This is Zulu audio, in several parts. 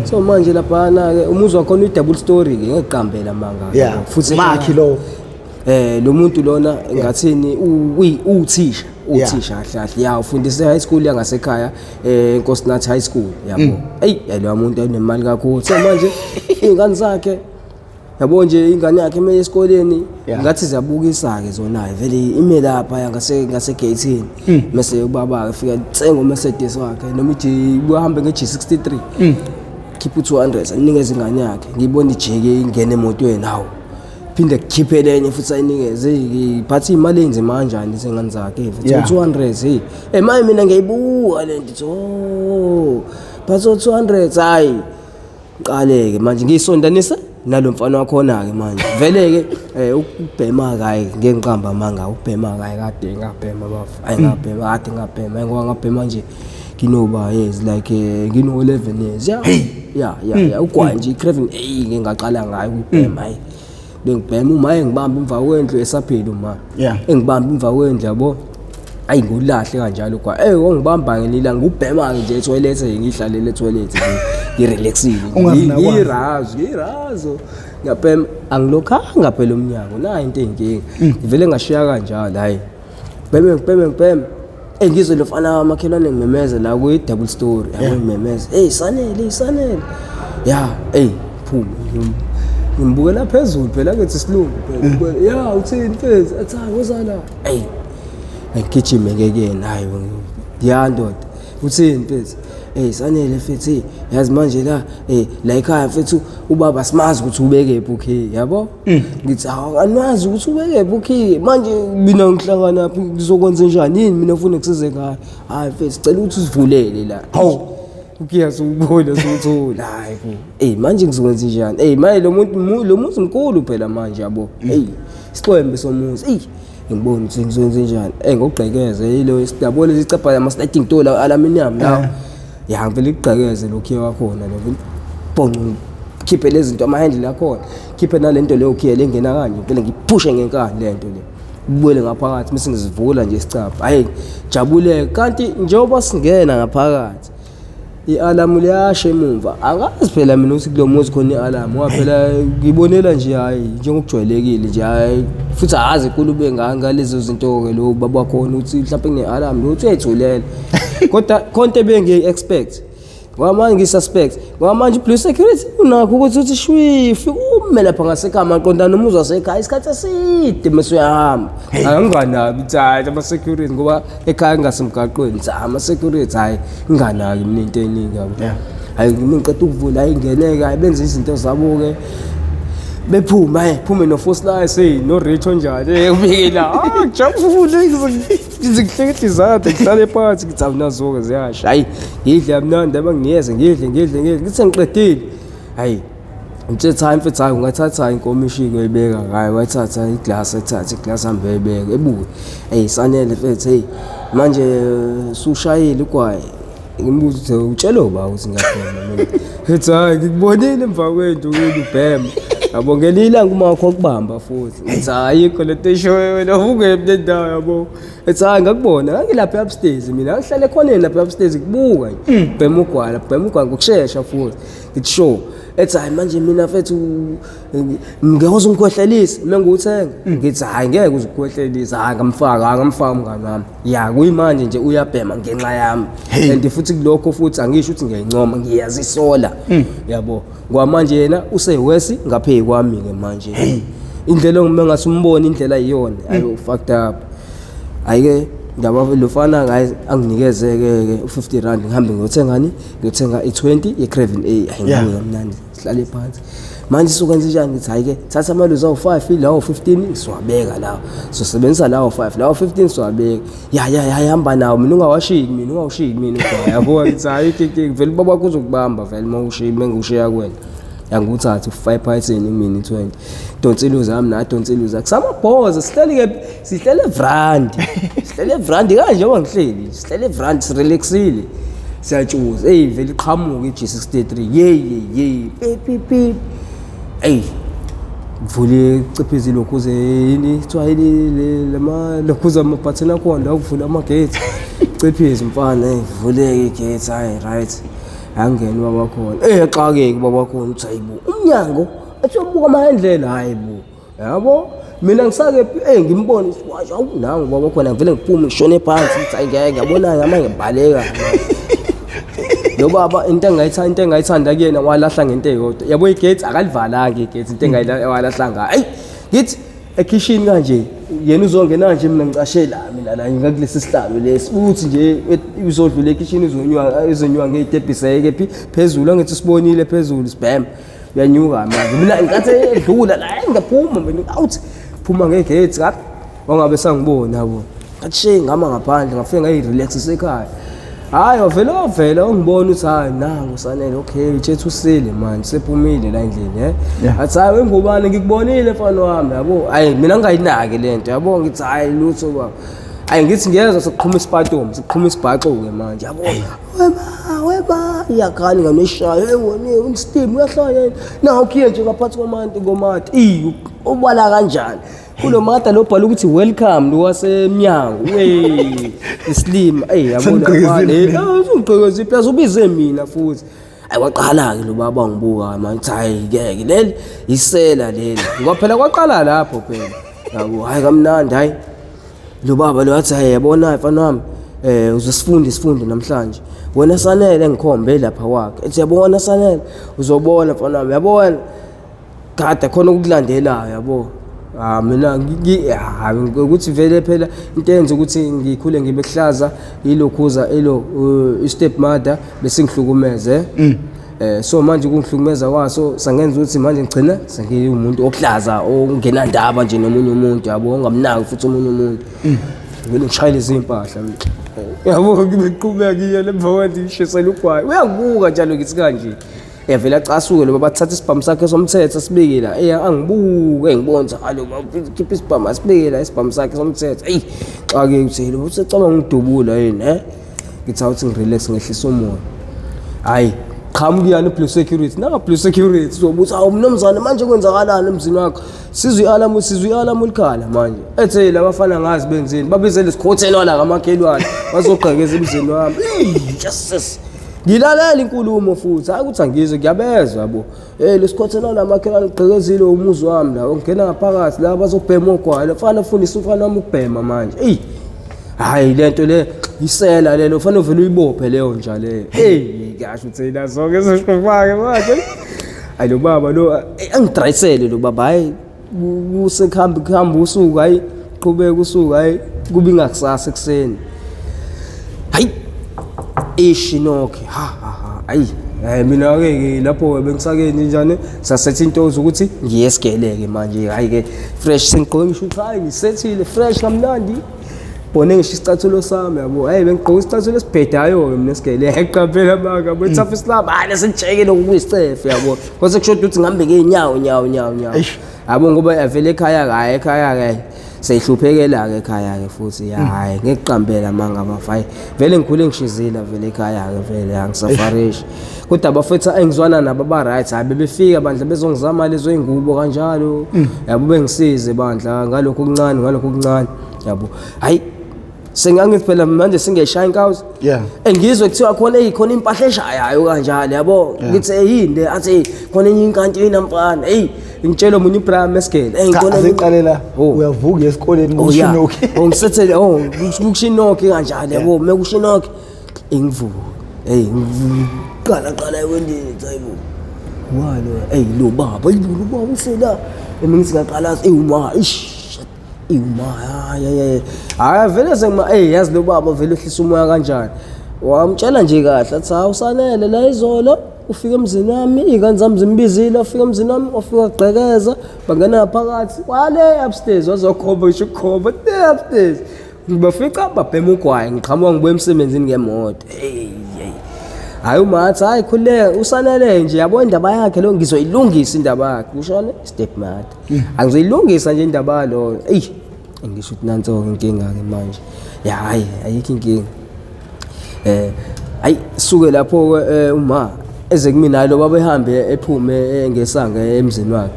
So manje laphana ke umuzi wakhona uyi-double story ke, ngeqambela manga. Futhi Makhi lo. Lo muntu lona ngathini, uthisha, uthisha kahle kahle, ya, ufundise high school yangasekhaya, Nkosinathi High School, yabo. Ey, lo muntu unemali kakhulu. So manje izingane zakhe, yabo nje, ingane yakhe emele esikoleni, ngathi ziyabukisa ke zona vele, ime lapha ngase gate, mase ubaba ke fika tsenga uMercedes wakhe noma iji uhambe nge-G63, khipha u200 anikeze ingane yakhe. Ngibona ijeke ingena emotweni, hawo, phinde kukhiphe enye futhi ayinikeze. Iphatha imali enzima kanjani izingane zakhe futhi? U200, hey, manje mina ngiyayibuka le nto, oh, phatha u200. Hayi, qale-ke manje ngiyisondanise nalo mfana wakhona-ke manje vele-ke, ukubhema kayi, ngeke ngiqamba amanga, ukubhema kayi kade ngabhema bafu. Ayi, ngabhema kade, ngabhema ngoba ngabhema nje nginoba years, like ngino 11 years, ya, ugwayi nje i-Craven A ngingaqala ngayo ukubhema. Hayi, bengibhema, uma engibamba emva kwendlu esaphila uma engibamba emva kwendlu, yabo. Ayi, ngulahle kanjalo kwa, wangibamba ngelila ngubhema nje etoilet, ngihlalele etoilet nje ngirelaxile. Ungazinakwazi. Ngirazo, ngirazo, ngiyabhema, angilokhanga phela umnyango nayi into eyinkinga, ngivele ngashiya kanjalo. Hayi, bheme, ngibheme, ngibheme, ngizwe lo mfana wamakhelwane ngimemeza la kwi-double story, yabo, ngimemeza, hey Sanele, Sanele, ya, hey, phume. Ngimbukela phezulu phela, ngithi silungu phela, ya, uthini mfethu? Athi, hayi, woza la. Hey, ngigijime ke kuyena. Hayi, ya ndoda, uthini mfethu? Hey Sanele mfethu, hey, yazi manje la, la ekhaya mfethu, ubaba simazi ukuthi ubekephi ukhiye, yabo. Ngithi, hawu, anazi ukuthi ubekephi ukhiye? Manje mina ngihlangana phi? Ngizokwenza njani? Yini mina ufuna kusize ngayo? Hayi mfethu, sicela ukuthi usivulele la. Hawu. Ukhiya siwubona, siwuthola. Hayi bo, manje ngizokwenza njani? Manje lo muntu lo muzi mkhulu phela manje, yabo. Hey, isixwembe somuzi. Ey, ngibona ukuthi ngizokwenza njani. Ngokugqekeza yilo, yabo, lezi icabha ama sliding door la aluminium la, ya, ngivele igqekeze lokhiye wakhona lo, bonco, khiphe lezi zinto, ama-handle akhona, khiphe nalento leyo khiye lengena kanje, ngivele ngiphushe ngenkani lento le, kubuyele ngaphakathi, bese ngizivula nje isicabha. Hayi, jabule. Kanti njengoba singena ngaphakathi, i-alamu liyasha emumva. Angazi phela mina ukuthi kulo muzi khona i-alamu, ngoba phela ngibonela nje, hhayi, njengokujwayelekile nje. Hhayi, futhi azi kulu ngalezo zinto-ke lo baba khona ukuthi mhlawumpe kune-alamu lo uthi uyayithulela, kodwa khonto ebengiyi-expect, ngoba manje ngi-suspect, ngoba manje i-blue security unakho ukuthi uthi shwi, fike ume lapha ngasekhaya maqondana nomuzi wasekhaya isikhathi eside, mase uyahamba. Anginganaki ukuthi hhayi, ama-security, ngoba ekhaya ngingasemgaqweni, ngithi ama-security, hhayi, nginganaki mina into eningi, yabo. Hhayi, mina ngiqeda ukuvula, hhayi, ngeneke, hhayi, benze izinto zabo-ke, bephume, hayi, phume no-Four Slice, hey, no-Rich onjani, ubike la. Ah, jabule, ngizihlekela izandla, ngihlale phansi, ngithi awunazo-ke, ziyasha. Hhayi, ngidle kamnandi, abangiyeze, ngidle, ngidle, ngidle, ngithi sengiqedile. Hhayi, ngithe, hayi mfethu, hayi, ungathatha inkomishi-ke uyibeka. Hhayi, wayithatha iglasi, ethatha iglasi, hambe uyibeka, ebuke. Eyi Sanele mfethu, heyi, manje sushayile ugwayi. Ngimbuza ukuthi utshele uba ukuthi ngiyabhema mina? Ethi, hayi, ngikubonile emva kwento ukuthi ubhema, yabo, ngelinye ilanga uma wakho wakubamba futhi. Ngithi, ayikho lento eshoyo wena, ungephi nendawo, yabo. Ethi, hayi, ngakubona, ngangilapha upstairs mina, ngihlale ekhoneni lapha upstairs, kubuka nje bhema ugwala, bhema ugwala ngokushesha futhi. Ngithi, sure. Ethi, hayi, manje mina mfethu ngeke uze ungikhwehlelise uma ngiwuthenga. Ngithi, hayi, ngeke uze ukukhwehlelise. Hayi, ngamfaka, hayi, ngamfaka umngani wami, ya. Kuyimanje nje uyabhema ngenxa yami, and futhi kulokho futhi angisho ukuthi ngiyayincoma, ngiyazisola, yabo, ngoba manje yena usewesi ngaphezu kwami-ke manje. Indlela engime ngase umbone indlela iyona ayo fucked up. Hhayi-ke, ngiyaba lo fana hayi, anginikeze-ke ke u-R50, ngihambe ngiyothengani, ngiyothenga i-20 ye-Craven A. Hayi, ngibuye kamnandi, sihlale phansi. Manje sukwenza njani? Ngithi, hhayi-ke, thatha amaluzi awu-5 lawo 15, ngiziwabeka lawo, sizosebenzisa lawo 5, lawo 15 siwabeka. Ya ya ya, hamba nawo, mina ungawashiyi, mina ungawushiyi mina, yabo. Ngithi, hhayi, inkinga vele ubaba wakho uzokubamba vele uma ushiya, uma ngiwushiya kuwena. Yangiwuthathe u-five python mina i-20, donsiluza yami nadonsiluza kusamabhoza. Sihleli-ke, sihlele evrandi, sihlele evrandi kanje njengoba ngihleli, sihlele evrandi, sirelaxile, siyatshuza. Eyi, vele iqhamuke i-G63, ye ye ye, pip pip. Eyi, vule, ciphize lokhuze, yini kuthiwa yini lama lokhuze, amabhathini akhona la ukuvula amagethi, ciphize mfana. Eyi, vuleke igethi. Hayi, right. Angena ubaba khona. Exakeke ubaba khona uthi hayibo umnyango athi ubuka amahendlela hayibo. Yabo mina ngisake ngimbone washo awu nangu ubaba khona ngivele ngiphume ngishone phansi ngithi hayi ngeke ngiyabona ngama ngibaleka. Lo baba into engayithanda kuyena walahla ngento eyodwa. Yabo igate akalivalanga igate into engayilahla ngayo. Ayi ngithi ekhishini kanje yena uzongena nje mina ngicashe la mina la ngakulesi sihlalo lesi uthi nje uzodlula ekhishini uzonyuka ngey'tebhisi ayeke phi phezulu angithi sibonile phezulu sibhema uyanyuka manje mina ngikathi edlula la ngiyaphuma mina out phuma ngegate kabi wangabe sangibona yabo ngathi she ngama ngaphandle ngafike ngayi-relaxisa ekhaya. Hhayi wavele wavela ungibona ukuthi hayi nangu Sanele, okay tshethu usile manje sephumile la endlini. Athi hayi wengubane ngikubonile mfana wami yabo. Hayi mina ngingayinaki le nto yabo, ngithi hayi lutho baba. Hayi ngithi ngiyezwa sekuqhuma isipatomu sekuqhuma isibhaxo-ke manje yabo. Weba weba iyakhala ingane eshayo, hey wena unstim uyahlanya nawu ukhiye nje ngaphansi komanti komati iyi ubala kanjani kulo mata lo bhala ukuthi welcome lo wasemnyango we islima ey yabona. Sengigqekezile mina. Usungigqekezile plus ubize mina futhi. Ayi waqala-ke lo baba ngibuka manje hayi ngeke leli isela leli ngoba phela kwaqala lapho phela yabo. Hayi kamnandi hayi lo baba lo wathi hayi yabona mfana wami uzosifunda isifundo namhlanje wena Sanele, ngikhombe lapha kwakhe ethi yabona Sanele uzobona mfana wami yabona kade khona okukulandelayo yabo. Ah mina ukuthi vele phela into eyenza ukuthi ngikhule ngibe kuhlaza ilokhuza ilo i-step mother bese ngihlukumeze so manje ukungihlukumeza kwaso sangenza ukuthi manje ngigcina sengiwumuntu okuhlaza ongenandaba nje nomunye umuntu yabo, ongamnaki futhi omunye umuntu. Ngivele ngishayele izimpahla mina yabo, ngibeqhubeka ngiye emva kwathi ngishisela ugwayi uyangibuka njalo ngithi kanje yavele acasuke lo baba thatha isibhamu sakhe somthetho asibeke la. Angibuke ngibona ukuthi halo khipha isibhamu asibeke la isibhamu sakhe somthetho. Eyi xa-ke uthi lo usecabanga ngidubula yini ngithi awuthi ngirelax ngehlisa umoya. Hhayi qhamuka iyani blue security nanga blue security uzobuthi awu mnumzane manje kwenzakalani emzini wakho, sizwe i-alarm, sizwe i-alarm likhala manje ethe labafana ngazi benzeni babizele isikhotheni wala kamakhelwane bazogqekeza emzini wami. Yes ngilalela inkulumo futhi hayi ukuthi angizwe ngiyabezwa yabo. Lesikhotheni wala makhelwane ugqekezile umuzi wami la ungena ngaphakathi la bazobhema ogwayi mfana ufundisa umfana wami ukubhema manje. Eyi hayi lento le isela lelo ufanele uvele uyibophe leyo nja leyo. Hey ngisho ukuthi nazo-ke seshofake manje. Hayi lo baba lo angidrayisele lo baba hayi kusekuhamba kuhamba usuku hayi qhubeka usuku hayi kubi ngakusasa ekuseni hayi ishinokhe ha ha ha hayi. Mina ke ke lapho bengisakeni njani sasetha into ukuthi ngiye esigeleke manje hayi ke fresh sengigqoke ngisho ukuthi hayi ngisethile fresh kamnandi bone ngisho isicathulo sami yabo. Hayi bengigqoke isicathulo esibhedayo ke mina esigeleke qaphela maka bo tough islam hayi lesijeke lokuyisicefe yabo kwase kusho ukuthi ngihambe ngeenyawo nyawo nyawo nyawo yabo ngoba vele ekhaya hayi ekhaya ke seyihluphekela ke ekhaya ke futhi hayi ngekuqambela manga abafayi vele ngikhule ngishizila vele ekhaya ke vele angisafarishi kodwa abafethu engizwana nabo ba right hayi bebefika bandla bezongizama lezo ingubo kanjalo yabo bengisize bandla ngalokho okuncane ngalokho okuncane yabo. Hayi sengangithi phela manje singeshaya inkawuzi engizwe kuthiwa khona hey khona impahla eshayayo kanjalo yabo. Ngithi hey yini le athi hey khona enye inkantini mfana hey ngitshela omunye uBraham esigele hey Cha khona aseqale la Oh. uyavuka esikoleni Oh yeah. kushinoki. Oh ngisethele oh kushinoki kanjalo yabo mekushinoki ngivuka hey ngiqala qala ekwendini hayibo walo hey lo baba lo baba usela emi ngithi ngaqala hey uma ish uma hayi hayi hayi vele sengima hey yazi lo baba vele uhlisa umoya kanjani wamtshela nje kahle athi hawu Sanele la izolo ufika emzini wami iy'ngane zami zimbizile wafika emzini wami wafika wagqekeza bangena phakathi wale upstairs wazokhomba ngisho ukukhomba le upstairs ngibafica babhema ugwayi ngiqhamuka ngibuya emsebenzini ngemoto. Hey hey hayi umathi hayi khululeka uSanele nje yabo indaba yakhe lo ngizoyilungisa indaba yakhe kushone step mother angizoyilungisa nje indaba yaloyo. Eyi ngisho ukuthi nanso-ke inkinga-ke manje ya hayi ayikho inkinga hayi suke lapho ke uma eze kumina lo baba ehambe ephume ngesanga emzini wakhe.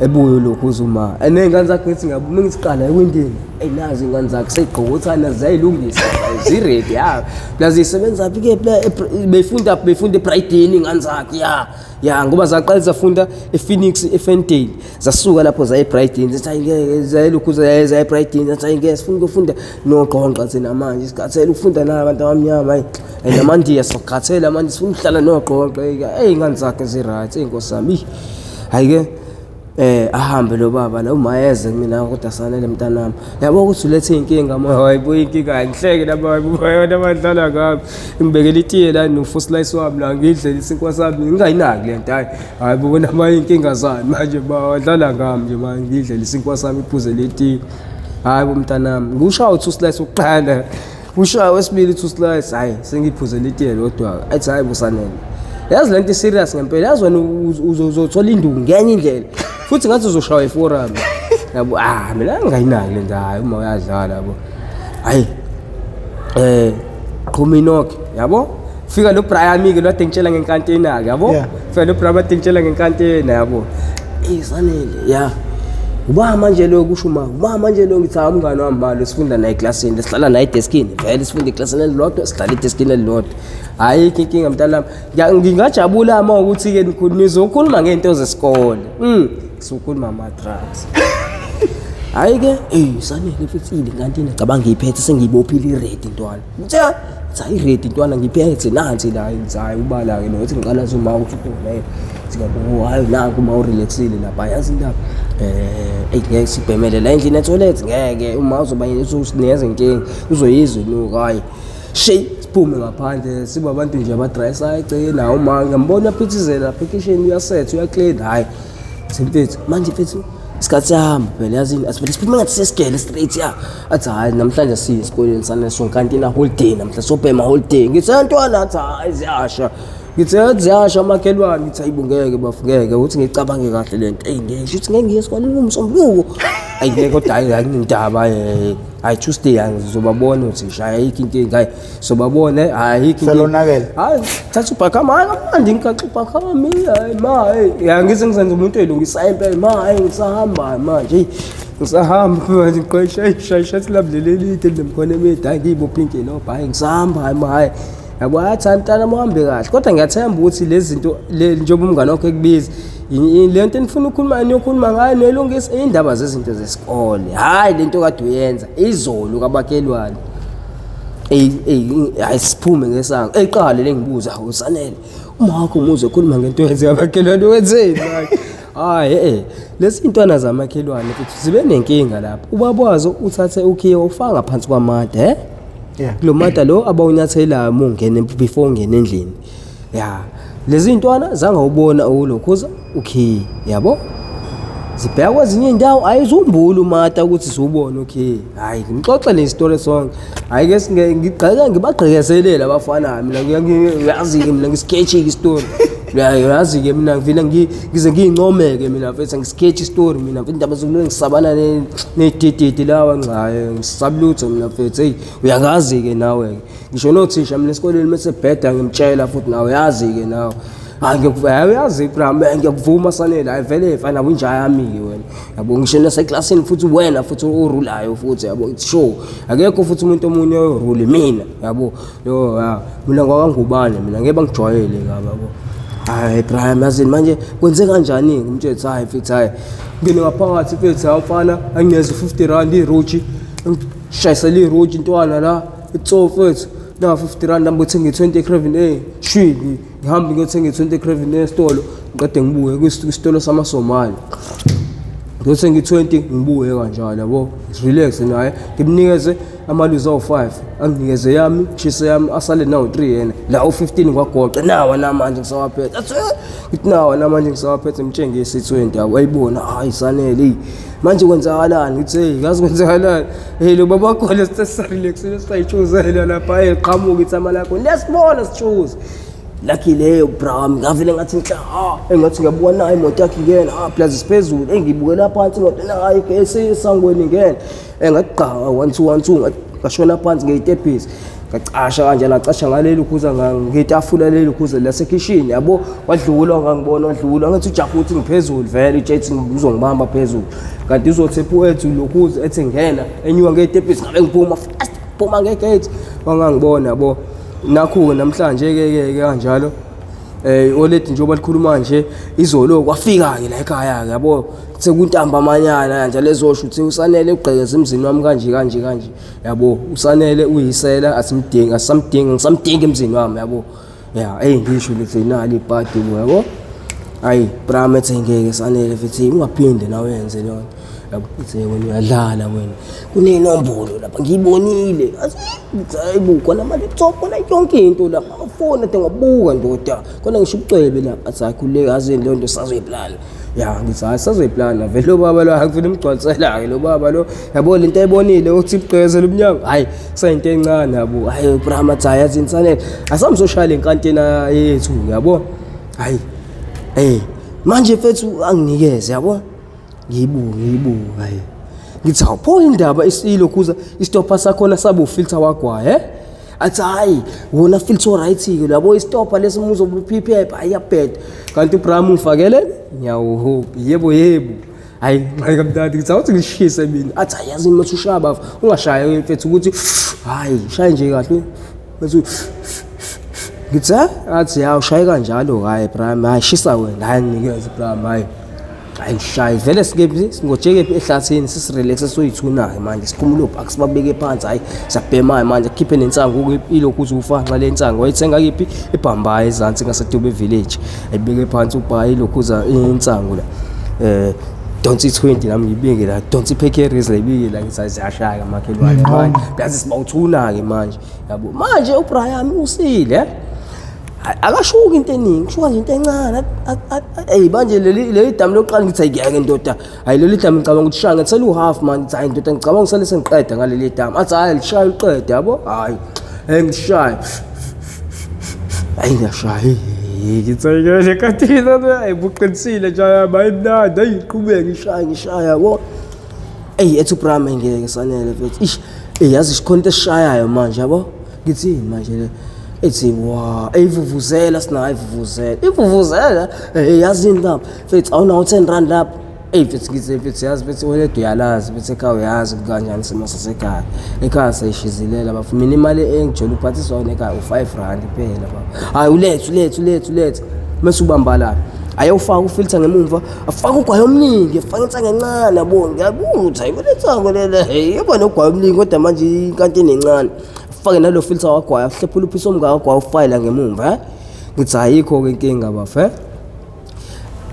Ebuye lokhu uzuma and ney'ngane zakhe ngithi ngiyabuma ngithi qala ewindini, eyi nazi iy'ngane zakhe seyigqoka uthanda ziyayilungisa, ziredi ya, plus zisebenza phi-ke, befunda befunda eBrightini iy'ngane zakhe, ya ya, ngoba zaqala zafunda ePhoenix eFendale, zasuka lapho zaya eBrightini, zithi hayi ngeke, zayelokhu zaya eBrightini, zathi hayi ngeke, sifuna ukufunda nogqonqa thina manje, sikhathele ukufunda nabantu abamnyama, hayi namandiya sikhathele manje, sifuna ukuhlala nogqonqa. Eyi iy'ngane zakhe zi-right, eyi nkosi yami. Hhayi-ke ahambe lo baba la, uma eze kumina, kodwa Sanele mntanami, yabo ukuthi ulethe iy'nkinga ma, hayi bo, iy'nkinga ngihleke nabona abadlala ngami, ngibekela itiye la no-four slice wami la, ngidle isinkwa sami, ngingayinaki le nto. Hhayi hhayi bo, nama iy'nkinga zani manje, badlala ngami nje manje, ngidle isinkwa sami, iphuze le tiye. Hhayi bo mntanami, ngiwushaye u-two slice wokuqala, ushaya wesibili two slice, hhayi sengiyiphuzela itiye lodwa, athi hhayi bo Sanele, yazi le nto i-serious ngempela, yazi wena uzothola induku ngenye indlela futhi, ngathi uzoshawa i-forum, yabo. Ah, mina ngingayinaki le nto, hhayi uma uyadlala, yabo. Hhayi qhuma inokhe, yabo, fika lo Brian-ke lo ade ngitshela ngenkantena-ke, yabo. Fika lo Brian ade ngitshela ngenkantena, yabo. Eyi Sanele, ya uba manje lo, kusho uma uba manje lo, ngithi hayi umngane wami malo, sifunda naye eklasini, sihlala naye edeskini, vele sifunda eklasini elilodwa, sihlala edeskini elilodwa. Hhayi ikho inkinga mntanami. Ngingajabula uma ukuthi-ke nizokhuluma ngey'nto zesikole, sizokhuluma ama-drugs. Hhayi-ke, eyi Sanele futhi ile nkantini cabanga ngiyiphethe, sengiyibophile iredi ntwana, ngithe hayi iredi ntwana ngiphethe nansi la, ngithi hayi ubala-ke lo, ethi ngiqala uma ukuthi ukhona yena, ngithi hayi nanku uma urelaxile lapha, yazi indaba eyi ngeke sibhemele la endlini etoilet, ngeke, uma uzoba usinikeza inkinga uzoyizwa inuka. Hhayi shey siphume ngaphandle, sibe abantu nje abadrayisayo eceleni, nawo uma ngiyambona uyaphithizela lapha ekhishini, uyasetha, uyaklina. Hhayi simfethu manje mfethu, isikhathi siyahamba phela, yazini, asivele siphume ngathi sesigele straight, ya, athi hhayi namhlanje siye esikoleni sana, sonkantina holiday namhla, sobhema holiday. Ngithi ntwana, athi hhayi ziyasha, ngithi yathi ziyasha amakhelwane, ngithi hayibo ngeke bafu, ngeke ukuthi ngicabange kahle le nto, eyi ngeke shuthi ngeke ngiye esikoleni ngomsombuluko, ayi ngeke, kodwa hayi anginendaba, hayi Tuesday ngizobabona uthisha, hayi ayikho inkinga, hayi sobabona, hayi ayikho inkinga. Selonakele. Hayi thatha ubhakama, hayi kamnandi, ngigaxa ubhakami, hayi ma, hayi ya ngize ngizenze umuntu oyilungisayo impela ma, hayi ngisahamba manje, eyi ngisahamba manje, ngiqesha ishayisha lami leli elide linemikhono emide, hayi ngiyibophe inkinobho, hayi ngisahamba, hayi ma, hayi yabo, athi hayi mntana uhambe kahle, kodwa ngiyathemba ukuthi lezi zinto njengoba umngane wakho ekubiza, le nto enifuna ukukhuluma niyokhuluma ngayo noyilungisa iy'ndaba zezinto zesikole, hhayi le nto kade uyenza izolo kamakhelwane. Eyi eyi hayi siphume ngesango, eqale lengibuza, hawu Sanele, uma wakho umuzwe ekhuluma ngento yenzeka amakhelwane, wenzeni manje? Hhayi lezi ntwana zamakhelwane futhi zibe nenkinga lapho, ubaba wazo uthathe ukhiye ufaka ngaphansi kwamada, kulo mada lo abawunyathelayo uma ungena, before ungena endlini, ya lezi ntwana zangawubona ukulokhuza ukhiye, yabo, zibheka kwezinye iy'ndawo, ayizumbuli umata ukuthi siwubone ukhiye. Hhayi ngimxoxe le story sonke, hhayi ke ngigqeke ngibagqekezelele abafana, mina uyazi-ke mina ngisketch-ke isitori, uyazi-ke mina ngivele ngize ngiyincomeke mina mfethu, ngisketch isitori mina mfethu, indaba zokulo ngisabana ney'dididi lawa, ncaye ngisaba lutho mina mfethu. Eyi uyangazi-ke nawe-ke, ngisho nothisha mina esikoleni mese bheda ngimtshela futhi, nawe uyazi-ke nawe, hayi uyazi Ibrahim, ngiyakuvuma Sanele, hayi vele fana winja yami-ke wena, yabo, ngisho naseklasini futhi wena futhi orulayo futhi, yabo, it's sure akekho futhi umuntu omunye orule mina, yabo, yo ya mina ngwakangubane mina ngeke bangijwayele kabi, yabo. Hayi Ibrahim, yazini manje kwenze kanjani? Ngimtshela hayi mfethu, hayi ngene ngaphakathi mfethu, hayi mfana angiyeza 50 rand iroji, ngishayisela iroji intwana la itso mfethu, na 50 rand ngibothenga i-20 Craven A shwi, ngihambe ngiyothenga i-20 Craven esitolo, ngiqede ngibuye kwisitolo samaSomali, ngiyothenga i-20 ngibuye kanjalo, yabo, relax naye ngimnikeze amaluzi awu-5, anginikeze yami, shise yami, asale nawu-3 yena la u-15, ngiwagoqe nawa namanje ngisawaphethe, athi ngithi nawa namanje ngisawaphethe, ngimtshengise i-20, yabo, ayibona, hayi Sanele, eyi manje kwenzakalani? Ngithi hey yazi kwenzakalani, hey lo baba khona sesarelaxile sayitshuzela lapha, eqhamuka ithama lakho lesibona sitshuze lucky leyo bra, ngavele ngathi nhla, ha engathi ngiyabuka nayo imoto yakhe ingena, ha plus siphezulu, engibukela phansi imoto nayo esesangweni ingena, engathi qa 1 2 1 2, ngashona phansi ngeyitebhisi. Ngacasha kanjena, ngacasha ngaleli khuza ngetafula leli khuza lasekhishini yabo. Wadlula ngangibona, wadlula ngathi ujaha ukuthi ngiphezulu vele, ujethi uzongibamba phezulu, kanti uzothi ethu lokhuza ethi ngena enyuka ngey'tebhisi, ngabe ngiphuma fast, phuma ngegate, wangangibona yabo. Nakhu-ke namhlanje-ke ke kanjalo oledi njengoba likhuluma nje, izolo kwafika-ke la ekhaya-ke yabo, sekuntamba amanyana njalo ezosho ukuthi uSanele ugqekeza emzini wami kanje kanje kanje yabo, uSanele uyisela, asimdingi, asisamdingi, ngisamdingi emzini wami yabo. Ya, eyi ngisho ngithi nali ibhadi yabo. Ayi bra, ethi ngeke Sanele futhi ungaphinde nawe yenze leyo nto yabo, ithi wena uyadlala wena, kuney'nombolo lapha ngiyibonile, hayi bo, khona ama-laptop, khona yonke into lapha, amafoni ade ngabuka ndoda, khona ngisho ubucwebe lapha. Athi hayi khululeka, yazini leyo nto sazoyiplana. Ya, ngithi hayi sazoyiplana vele, lo baba lo angifuna imgcwalisela-ke lo baba lo yabo, lento ayibonile ukuthi ibugqekezela umnyango, hhayi kusayinto encane yabo. Hhayi bra, athi hhayi yazini Sanele, asamzoshaya le nkantena yethu yabo. Hhayi manje mfethu anginikeze yabo, ngiyibuke ngiyibuke, hayi ngithi hawu pho indaba isilokhuza isitopha sakhona sabe ufilter wagwaye eh? Athi hayi wona filter right-ke yabo, isitopha lesi umuzo uphiphe, hayi iyabheda, kanti uBram ungifakele nyawo, yebo yebo. Hayi hayi kamnandi, ngithi awuthi ngishise mina. Athi hayi yazini mathi ushaya bafo, ungashaya mfethu ukuthi hayi shaye nje kahle mfethu. Ngithi athi ya ushaye kanjalo, hayi Bram, hayi shisa wena, hayi nginikeze Bram, hayi hayi shaye vele sikephi singojekephi ehlathini, sisirelaxe soyithuna-ke manje, sikhumule obhaki sibabeke phansi, hhayi siyabhema-ke manje, khiphe nensangu ilokhu uze ufanxa le nsangu wayithenga kephi ebhambayi ezansi ngaseDube village, ayibeke phansi ubhayi ilokhuza insangu la, donsa i-20 nami ngibike la, donsa i-packeries la ibike la, ngithi ziyashaya makhelwane manje, yazi sibawuthuna-ke manje yabo. Manje uBrian usile, akashuki into eningi, kushuka nje into encane. Eyi manje leli damu lokuqala ngithi ayikeke ndoda, hayi leli damu ngicabanga ukuthi shaya ngithela uhalf man, ngithi hayi ndoda ngicabanga ngisale sengiqeda ngaleli damu. Athi hayi lishaya uqede yabo, hayi ngishaya, hayi ngiyashaya, ngithi ayikele kathina, hayi buqinisile nje hayi mnandi, hayi qhubeke ngishaya ngishaya yabo. Eyi ethi uBram ngeke Sanele mfethu, ish yazi khona into esishayayo manje yabo. Ngithi yini manje le? Ethi wa eyivuvuzela, sinayo ivuvuzela, ivuvuzela yazini lapha mfethu, awunawo 10 rand lapha. Eyi mfethu ngithi mfethu yazi mfethu wena uyalazi mfethu ekhaya, uyazi kanjani isimo sasekhaya, ekhaya sayishizilela bafu, mina imali engijwayele ukuphathiswa yona ekhaya u-5 rand kuphela baba. Hayi ulethe ulethe ulethe ulethe, mase ubamba la ayewufaka ufilter ngemumva, afake ugwayi omningi, afake insangu encane yabo. Ngiyabuka ukuthi hayi le nsangu lele yebo nogwayi omningi, kodwa manje inkantini encane, afake nalo filter wagwayi, ahlephula uphisi omngaka wagwayi ufayela ngemumva. Ngithi ayikho-ke inkinga bafe,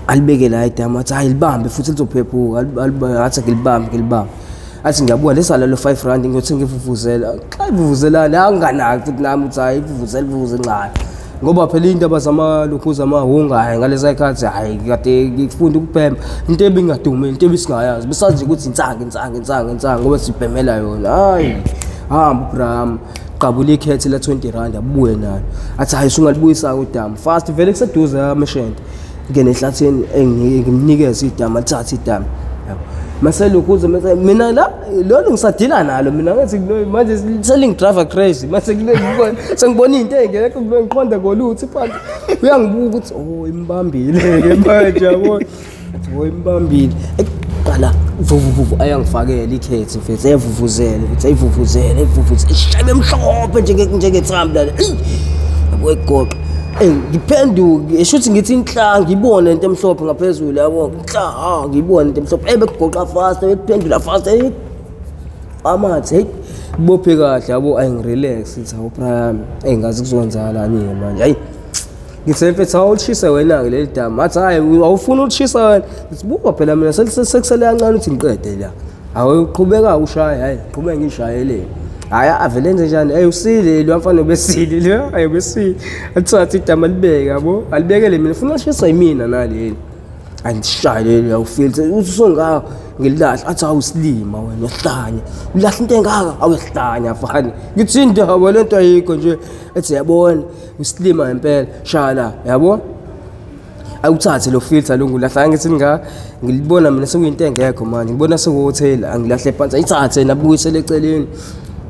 alibeke la idamu, athi hayi libambe futhi lizophephuka, athi ngilibambe ngilibambe, athi ngiyabuka lesala lo 5 rand ngiyothenga ivuvuzela, xa ivuvuzelani anginganaki futhi nami ukuthi hayi ivuvuzela ivuvuzela ncane, ngoba phela iy'ndaba zamalokhuza amahunga hhayi ngaleza y'khathi hhayi kade ngifunda ukubhema into ebingadumile, into ebisingayazi, besazi nje ukuthi insangu insangu insangu insangu ngoba sibhemela yona. Hhayi hamba uBram qabula ikhethe la-20 rand, abuye nalo, athi hhayi usungalibuyisa-ke udamu fast, vele kuseduze ameshente, ngene ehlathini ngimnikeze idamu, alithathe idamu yabo. Mase lokhuze mase mina la lolu ngisadila nalo mina, ngathi manje selingidrayiva crazy, mase sengibona into engekho kulo, ngiqonda ngolutho phansi, uyangibuka ukuthi oh imbambile-ke manje yabo, oh imbambile qala vuvuvuvu, ayangifakela ikhethi mfethu, ayivuvuzele mfethu, ayivuvuzele ayivuvuzele, ishabe emhlophe njengethambi lana, eyi yabo igoqa. Ngiphenduke eshuthi ngithi inhla ngibone into emhlophe ngaphezulu yabo, nhla ngibone into emhlophe, bekugoqa fast, bekuphendula fast amathe, hey bophe kahle yabo, ayingirelax ngithi awu Brian, ngazi kuzokwenzakalani manje. Hayi ngithe mfethu awulishise wena-ke leli damu, athi hhayi awufuni ulishisa wena, ngithi buka phela mina sekusele kancane ukuthi ngiqede la, awuqhubeka ushaye, hhayi qhubeka ngishayeleni. Hhayi avele enze njani, eyi usile lo mfana ubesile lo, hhayi ubesile, alithathe idamu alibeke yabo, alibekele mina, funa lishiswa yimina naleli, angishaye leli awufilthe uthi usongaka ngililahla, athi awusilima wena uyahlanya, ulahla into engaka awuyahlanya fana, ngithi indaba lento ayikho nje, ethi yabona usilima ngempela shaya la yabo, awuthathe lo filter lo ngilahla, ngithi nga ngilibona mina sekuyinto engekho manje, ngibona sekuhotel, angilahle phansi, ayithathe nabuyisele eceleni.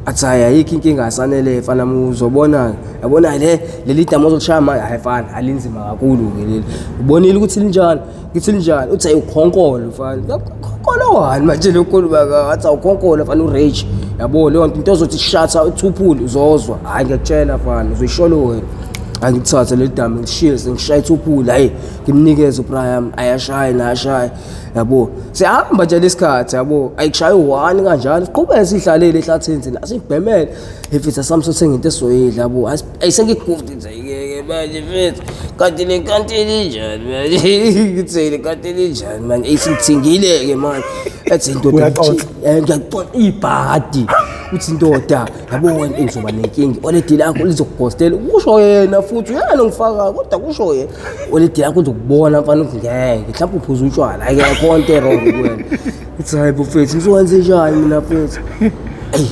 Athi hayi, ayikho inkinga, asanele mfana, uzobona, yabona le leli damu ozolishaya manje, hayi mfana, alinzima kakhulu-ke leli, ubonile ukuthi linjani? Ngithi linjani? Uthi hayi, ukhonkolo mfana. Ukhonkolo wani manje lokhulu? Athi awukhonkolo mfana, urage, yabo leyo nto, into ozothi shatha uthuphule uzozwa. Hhayi, ngiyakutshela mfana, uzoyisholo wena. Hayi, ngithathe leli damu ngishiye, sengishaya ithuphule, hayi, ngimnikeze uBrian, ayashaye nayashaya, yabo, siyahamba nje lesikhathi, yabo, ayikushaya u-1 kanjalo, siqhubeke sihlalele ehlathini thina, asibhemele mfethu, asami sothenga into esizoyidla, yabo, ayisengigufti nje ke manje mfethu, kanti le nkantini injani manje? Ngithi le nkantini injani manje? Ayisingithingile-ke manje, ethi indoda, Uyaxoxa. Ngiyaxoxa ibhadi, uthi indoda, yabo wena ngizoba nenkinga, oledi lakho lizokugostela, kusho yena, futhi uyena ongifakayo, kodwa kusho yena, oledi lakho lizokubona mfana, ukuthi ngeke mhlawumbe uphuza utshwala, ayikho into e-wrong kuwena. Ithi hayi bo mfethu, ngizokwenze njani mina mfethu? Eyi,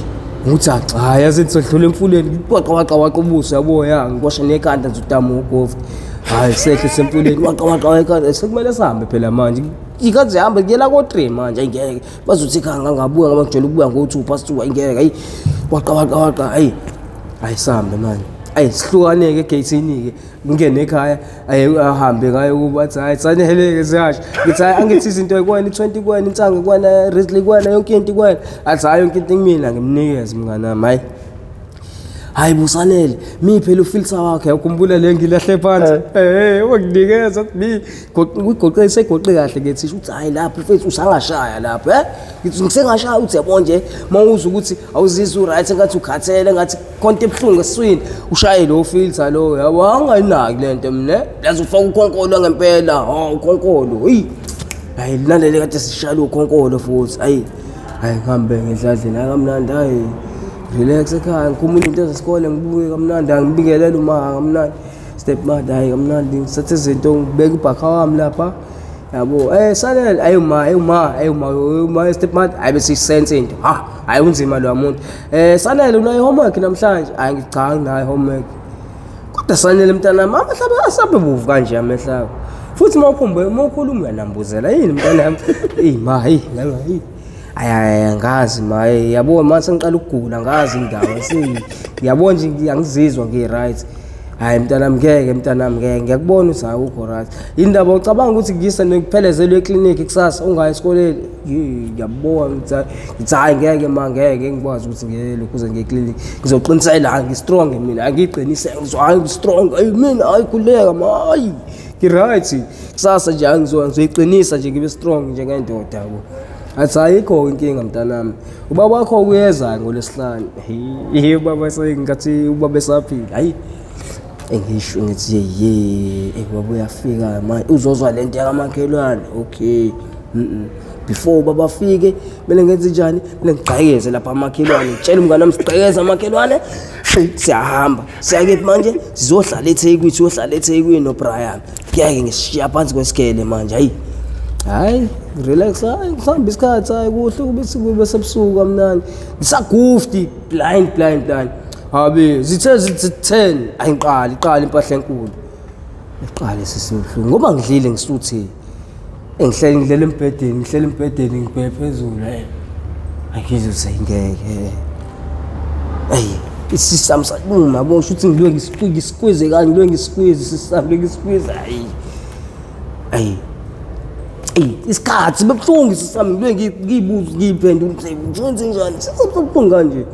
ngithi cha, yazi ngizodlula emfuleni, waqa waqa waqa ubuso, yabo, ya ngikwasha nekhanda nje utamu ugoft. Hayi, sehle semfuleni, waqa waqa ekhanda, sekumele sihambe phela manje, ikathi zihambe kuyela ko-3 manje, ayingeke bazothi ekhaya ngangabuya ngoba ngijwayele ukubuya ngo-2:02, ayingeke. Hayi, waqa waqa waqa, hayi hayi, sihambe manje, ayi, sihlukaneke egeyithini-ke, ngingene ekhaya, ayi, ahambe ngayo kuba, athi hayi saneleke, siyasho. Ngithi hayi, angithi izinto kuwena, i-20 kuwena, insangu kuwena, Rizla kuwena, yonke into kuwena. Athi hayi, yonke into kumina, ngimnikeze mngani wami. Hayi hayi, busanele mi phela ufilter wakhe, yakhumbula le ngilahle phansi, wanginikeza mi ugoqe, segoqe kahle ngethi, uthi hayi lapho mfethu usangashaya lapho, ngithi ngisengashaya. Uthi yabo nje mawuzwa ukuthi awuzizwa uright, engathi ukhathele, engathi khonto ebuhlungu esiswini, ushaye lo filter lo, yabo, angayinaki lento mina, yazi ufaka ukhonkolo ngempela, ha, ukhonkolo, hey hayi, nalele kade sishaya ukhonkolo futhi. Hayi hayi, ngihambe ngedladleni, hayi kamnandi, hayi relax ekhaya, ngikhumule into zesikole, ngibuye kamnandi, angibingelele uma kamnandi, step mother, hayi kamnandi, ngithathe izinto, ngibeke ubhakha wami lapha, yabo, sanele, ayi ma, ayi ma, ayi ma, ma step mother, hayi bese isense into, ha, hayi unzima lo muntu. Sanele, unayo homework namhlanje? Hayi, ngithi cha, nginayo homework, kodwa sanele mntanami, amahla asabe bovu kanje amehlo akho, futhi uma ukhumbe, uma ukhuluma uyanambuzela yini mntanami? Eyi ma, hey hey, ayi angazi ma, hey yabo manje sengiqala ukugula, ngazi indawo, yabo nje angizizwa ngi-right. Hayi mntanami, ngeke mntanami, ngeke, ngiyakubona ukuthi awukho right, indaba ucabanga ukuthi ngiyise nikuphelezelwe eklinikhi kusasa, ungayi esikoleni? Ngiyabona, ngithi hayi ngeke ma, ngeke ngikwazi ukuthi ngiye lokhuze ngiye eklinikhi, ngizoqinisela, ngi-strong mina, angiyiqinise, hayi ngi-strong, ayi mina, hayi khululeka ma, hayi ngi-right, kusasa nje ngizoyiqinisa nje, ngibe strong njengendoda, yabo. Athi ayikho inkinga mntanami, ubaba wakho uyeza ngolwesihlanu. Hey ubaba, sengathi ubaba esaphila, hayi engisho ngithi ye, ubaba uyafika manje, uzozwa lento yakamakhelwane. Okay, before ubaba afike kumele ngenze njani? Kumele ngigqekeze lapha amakhelwane, ngitshele umngane wami, sigqekeze amakhelwane, siyahamba, siyakephi manje? Sizohlala eThekwini, siyohlala eThekwini noBrian, ngeke ngishiya phansi kwesikele manje. Hayi hayi, relax, hayi kuhamba isikhathi, hayi kuhle kube kube sebusuku kamnandi, ngisagufti blind blind blind, habe zithe zithi 10, ayiqali iqala impahla enkulu, iqale sisibuhlungu ngoba ngidlile, ngisuthi engihlele, ngidlela embhedeni, ngihlele embhedeni, ngibheke phezulu, angizwe ukuthi ngeke, hey isisu sami saluma, yabo, sho ukuthi ngilwe ngisqueeze kanje, ngilwe ngisqueeze isisu sami, ngilwe ngisqueeze, hayi ayi eyi isikhathi bebuhlungu isisu sami, ngilwe ngiyibuza, ngiyiphendula ukuthi ngenze njani, sekubuhlungu kanje.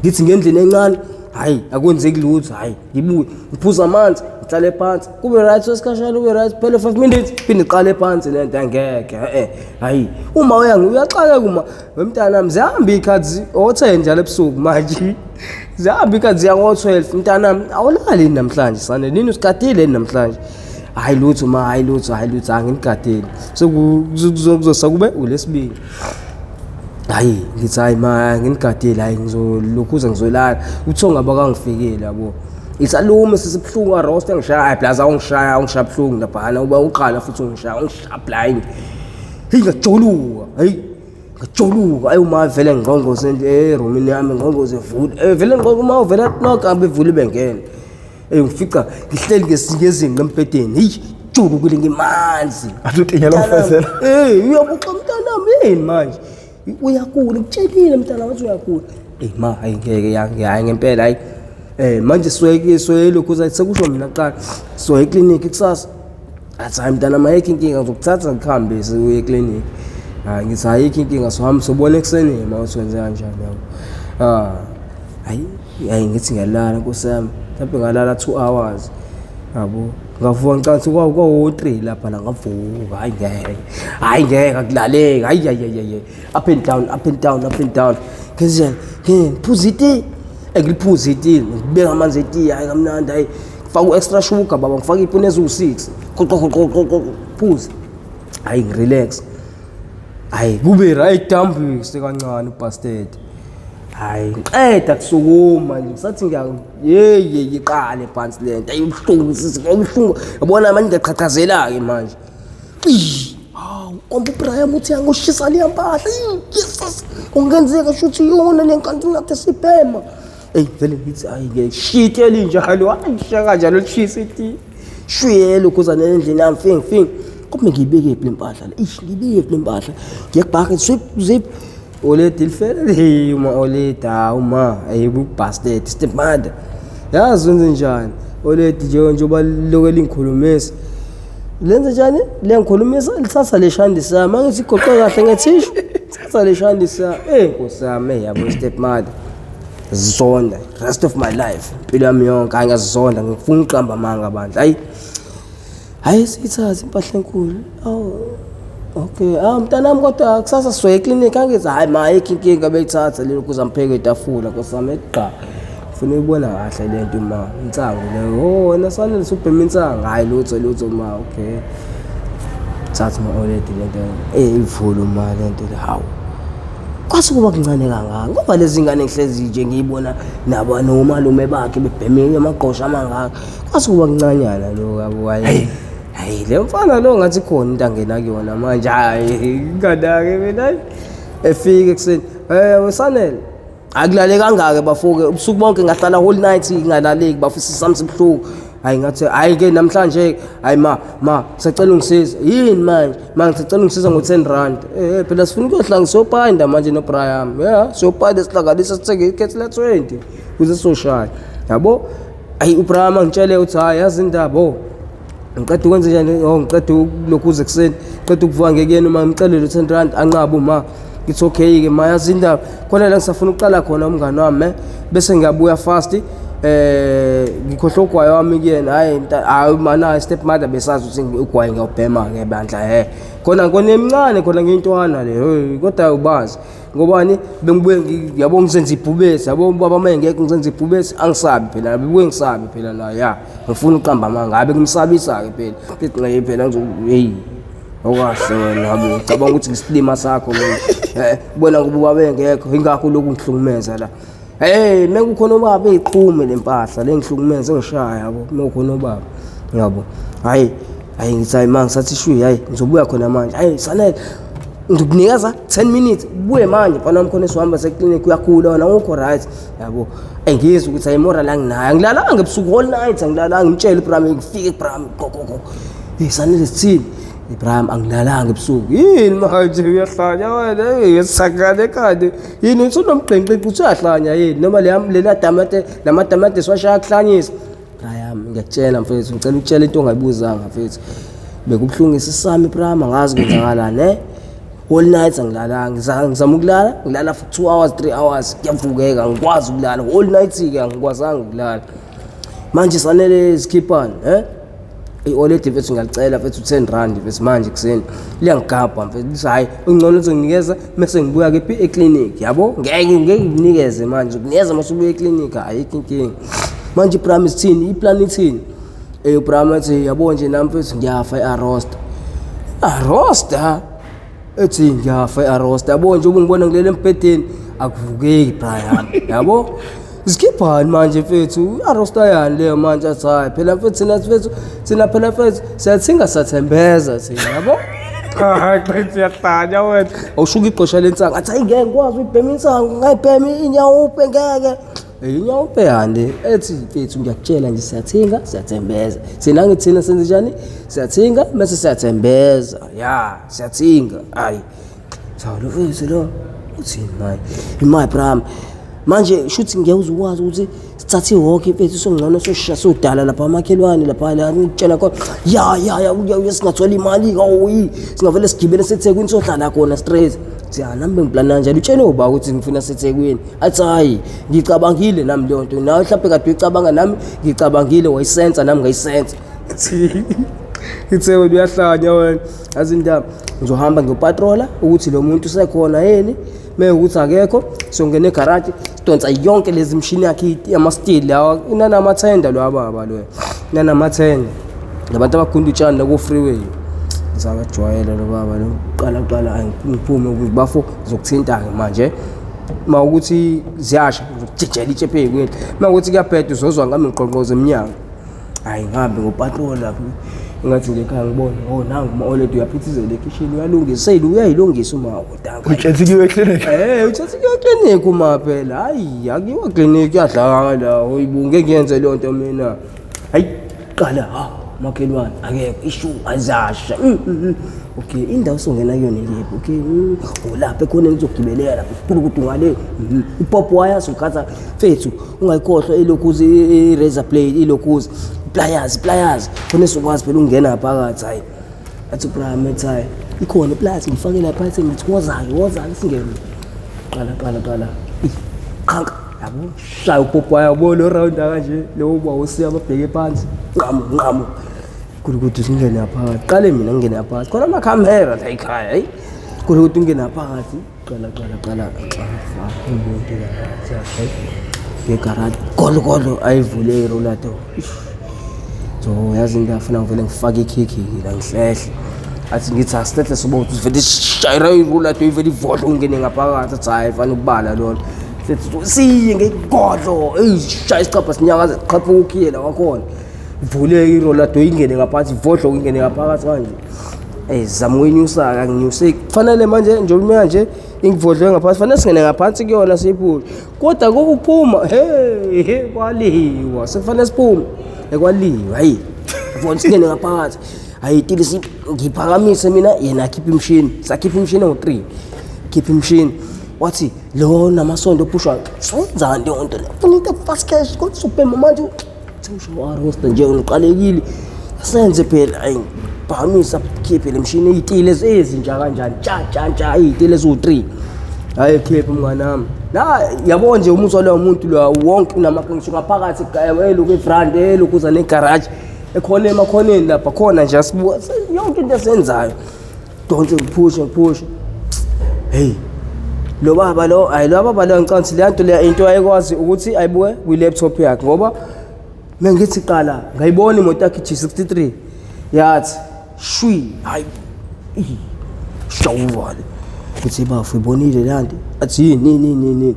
Ngithi ngendlini encane, hayi akwenzeki lutho, hayi ngibuye ngiphuza amanzi, ngihlale phansi, kube right wesikhashana, kube right phela 5 minutes, phinde iqale phansi lento, angeke, hayi uma uyaxakeka uma wemntanami, zihamba iy'khathi o-10 njalo ebusuku manje, zihamba iy'khathi ziya ngo-12, mntanami awulali namhlanje, sane nini usigadile namhlanje? Hayi lutho ma, hayi lutho, hayi lutho, anginigadeli, sekuzosa kube ulesibili. Hayi ngithi hayi ma, nginigadile, hayi ngizolokhuza, ngizolala, uthonga bakangifikile, yabo, isalume sisibuhlungu arost engishaya, hayi plaza ungishaya, ungishaya buhlungu laphana, uba uqala futhi ungishaya, ungishaya blind, hey ngajoluka, hey ngajoluka, ayi uma vele ngqongqoze erumini yami, ngqongqoze vula, vele ngqonqo uma uvela knock, abevula bengena, ngifica ngihleli ngezinqa embhedeni, hey julukile, ngimanzi. Athi utinyela ufezela. Uyabuxa mntanami, yini manje? Uyagula, ngikutshelile mntanami ukuthi uyagula. Eyi ma, hayi ngeke yange, hayi ngempela hayi. Manje soye soye lokhu uzathi sekusho mina kuqala. Soye eklinikhi kusasa. Athi hayi mntana mayikho inkinga ngizokuthatha ngikuhambise uye eklinikhi. Hayi ngithi ayikho inkinga sohamba sobona ekuseni ma uthi wenze kanjani yabo. Ah hayi hayi ngithi ngiyalala nkosi yami. Mhlawumbe ngalala 2 hours. Yabo. Ngavuka ngicabanga ukuthi kwawo 3 lapha la ngavuka hayi ngeke. Hayi ngeke akulaleki. Hayi hayi hayi. Up and down, up and down, up and down. Ngenzeni? Ngiphuza iti. Ngiliphuza iti, ngibeka amanzi etiye hayi kamnandi hayi. Ngifaka u-extra sugar baba, ngifaka iy'puni eziwu-6. Qoqo qoqo qoqo phuza. Hayi ngirelax. Hayi kube right dambise kancane ubastard. Hayi ngiqeda kusukuma nje ngisathi ngiya hey hey iqale phansi lento. Ayi ubuhlungu sisi ubuhlungu. Yabona manje ngiyaqhaqhazela ke manje. Hawu, kombe uBrian uthi angoshisa leya mpahla. Yes. Kungenzeka shuthi yona le nkanti ngathi sibhema. Ey vele ngithi hayi ke shit elinjalo hayi sha kanjalo lishisa iti. Shuyele ukuzana endlini yami fing fing. Kube ngiyibeke phi le mpahla le? Ish ngiyibeke phi le mpahla? Ngiyakubhaka sweep zip. Oledi lifele hey uma oledi hawu ma hey ubastard step mother. Yazi wenze njani? Oledi nje njengoba lokho lingikhulumisa. Lenze njani? Liyangikhulumisa lithatha le shandi sami. Angithi igoqe kahle ngethishu. Thatha le shandi sami. Eh nkosi yami hey yabo step mother. Zonda rest of my life. Impilo yami yonke hayi ngiyazonda ngifuna uqamba amanga bandla. Hayi hayi siyithathe impahla enkulu. Awu okay, ah mntanami kodwa kusasa sizoya eklinikhi angithi hayi ma ayikho inkinga beyithatha lelo kuze ngipheke itafula nkosi yami eqha. Ngifuna uyibona kahle le nto ma insangu leyo. Oh wena sanele usubhema insangu. Hayi lutho lutho ma okay. Thatha ma already le nto. Eh ivulu ma le nto le hawu. Kwase kuba kuncane kangaka ngoba lezi ngane ngihlezi nje ngiyibona nabo nomalume bakhe bebheme amagqosha amangaka. Kwase kuba kuncanyana lo yabo hayi. Hayi le mfana lo ngathi khona into angena kuyona manje hayi nganake mina efike ekuseni eh wesanele akulale kangaka bafuke ubusuku bonke ngahlala whole night ngingalaleki bafisa sami sibuhlungu hayi ngathi hayi ke namhlanje hayi ma ma sacela ungisiza yini manje ma ngisacela ungisiza ngo-10 rand eh phela sifuna ukuyohlanga siyopanda manje noBrian yeah siyopanda sihlanganisa sithenge ikhethi la-20 kuze sizoshaya yabo ayi uBrian angitshele uthi hayi yazi indaba oh ngiqeda ukwenza njani oh ngiqeda ukulokhuza ekuseni ngiqeda ukuvuka ngekuyena uma ngimcelele u-10 rand anqabe uma ngithi okay-ke ma yazi indaba khona la ngisafuna ukuqala khona umngani wami bese ngiyabuya fast ngikhohlwa ugwayi wami kuyena hayi hayi mana step mother besazi ukuthi ugwayi ngiyawubhema-ke bandla khona khona emncane khona ngiyintwana le kodwa ubazi ngobani bengibuye yabo ngizenza ibhubesi yabo ubaba uma engekho ngizenza ibhubesi angisabi phela bebuye ngisabi phela la ya ngifuna uqamba amanga ngabe kumsabisa-ke phela ngithi nxe phela heyi awukahle wena yabo ucabanga ukuthi ngisilima sakho mina ubona ngoba ubaba engekho ingakho lokhu ngihlukumeza la hey mekukhona ubaba eyiqhume le mpahla le ngihlukumeze ngishaya yabo mekukhona ubaba yabo hayi hayi ngithi hayi ma ngisathi shuyi hayi ngizobuya khona manje hayi sanele ngikunikeza 10 minutes ubuye manje mfana wami khona esihamba seklinikhi uyakhula wena awukho right yabo engizwe ukuthi hayi moral anginayo angilalanga ebusuku all night angilalanga ngimtshele uBram ngifike kuBram go go go hey sanele sithini Ibrahim angilalanga ebusuku yini manje uyahlanya wena hey sakane ekhanda yini usunomgqinqinqi usuyahlanya yini noma lela tamate lamatamate siwashaya kuhlanyisa Brian ngiyakutshela mfethu ngicela ukutshela into ongayibuzanga mfethu bekubuhlungu isisami Ibrahim angazi kwenzakalani all night angilalanga ngizama ukulala ngilala for 2 hours 3 hours kuyavukeka angikwazi ukulala all night ke angikwazanga ukulala manje sanele sikhiphani i-oledi mfethu ngiyalicela mfethu 10 rand mfethu manje kuseni liyangigabha mfethu lithi hhayi ungcono uzonginikeza mese ngibuya kephi eklinikhi yabo ngeke ngeke ngikunikeze manje ukunikeza uma usubuya eklinikhi ayikho inkinga manje ibram isithini iplan ithini ubram athi yabo nje nami mfethu ngiyafa i-arosta arosta ethi ngiyafa i-arosta yabo nje ubungibona ngilele embhedeni akuvukeki Brian yabo sikhiphani manje mfethu i-arosta yani leyo manje athi hayi phela mfethu thina mfethu thina phela mfethu siyathinga sathembeza thina yabo cha qiniso uyahlanya wena awushuka igqosha lensangu athi hayi ngeke ngikwazi uyibhema insangu ngayibhema inyawupe ngeke inyawupe yani ethi mfethu ngiyakutshela nje siyathinga siyathembeza thina ngithina senze njani siyathinga mase siyathembeza ya siyathinga hayi cha lo mfethu lo uthini manje imali Bram Manje shuthi ngeke uze ukwazi ukuthi sithathe ihokhi mfethu songcono soshisha sodala lapha amakhelwane lapha la ngitshela khona ya ya ya uya singathola imali kawoyi singavele sigibele seThekwini sohlala khona straight. Thi ah nami bengiplana kanjalo utshele uba ukuthi ngifuna seThekwini. Athi hayi ngicabangile nami leyo nto nawe mhlawumbe kade uyicabanga nami ngicabangile wayisensa nami ngayisensa. Ithe wena uyahlanya wena azi indaba ngizohamba ngiyopatrola ukuthi lo muntu usekhona yini mewukuthi akekho siyongena egaraji sidonsa yonke lezi mishini yakhe yama-steel lawa inanamathenda lo ababa lo inanamathenda labantu abagunda utshani laku-freeway ngizakajwayela lo baba lo qala qala ngiphume bafo ngizokuthinta-ke manje uma ukuthi ziyasha ngizokujijela itshe phezu kwethu uma ukuthi kuyabheda uzozwa ngami ngiqonqoza emnyango. Hayi ngihambe ngopatrol lapho ngathi nje ekhaya ngibone oh nangu uma oledi uyaphithizela ekhishini uyalungisa seyile uyayilungisa uma udanka Utshenthi kuyiwe eklinikhi. Eh uthatha kuyo clinic uma phela hayi akuyiwa clinic kuyadlala la hoyibo ngeke ngiyenze leyo nto mina hayi qala ha makhelwane akekho ishu azasha mm, mm, mm. Okay indawo songena kuyona yephi okay ulapha ekhoneni kuzogibelela lapha kulukudu ngale ipop wire sokhatha mfethu ungayikhohlwa ilokhuzi i-razor blade ilokhuzi pliers pliers khona esokwazi phela ukungena phakathi hayi athi uprime ethi hayi ikhona ipliers ngifake lapha athi ngithi woza-ke woza-ke singene qala qala qala qhanka yabo shaya upopayi yabo lo round kanje lo uba usiya babheke phansi nqamu nqamu kulukuthi singene phakathi qale mina ngingene phakathi khona amakhamera la ekhaya hayi kulukuthi ungene phakathi qala qala qala umuntu ngegaraji golo golo ayivule iroller door so yazi into afuna ngivele ngifake ikhikhi la ngihlehle athi ngithi asihlehle soba ukuthi vele shayira iroller door ivele ivodlo ungene ngaphakathi athi hayi fana ukubala lona siye ngegodlo eyi shaya isicabha sinyakaze qhaphuka ukhiye la wakhona ivuleke iroller door ingene ngaphansi ivodlo ingene ngaphakathi kanje. Ey zama ukuyinyusa-ke anginyuseki kufanele manje njengoba ime kanje ingivodlwe ngaphansi fanele singene ngaphansi kuyona siyiphushe kodwa kokuphuma hey he kwaliwa sekufanele siphume ekwaliwa hayi yabona singene ngaphakathi hayi tili ngiphakamise mina yena akhiphe imishini sakhipha imishini engu-three khipha imishini wathi lo namasondo ophushwa senzani leyo nto le funa into fast cash kodwa usubhema manje Usho warosta nje ngiqalekile senze phela ayi phakamisa khiphe le mshini iy'tile ezintsha kanjani tsha tsha tsha iy'tile eziwu-three hayi khiphe mngani wami la yabo nje umuzi waloyo muntu lo wonke unamaqiniso ngaphakathi elokhu efront elokhu uza negaraji ekhona emakhoneni lapha khona nje asibuka yonke into esenzayo donse ngiphushe ngiphushe hey lo baba lo hayi lo baba lo ngicabanga ukuthi leya nto leya into ayekwazi ukuthi ayibuke kwi-laptop yakhe ngoba mengithi qala ngayibona imoto yakhe G63 yathi shwi hayi shawuvale ngithi bafu ibonile le nto athi yini yini yini yini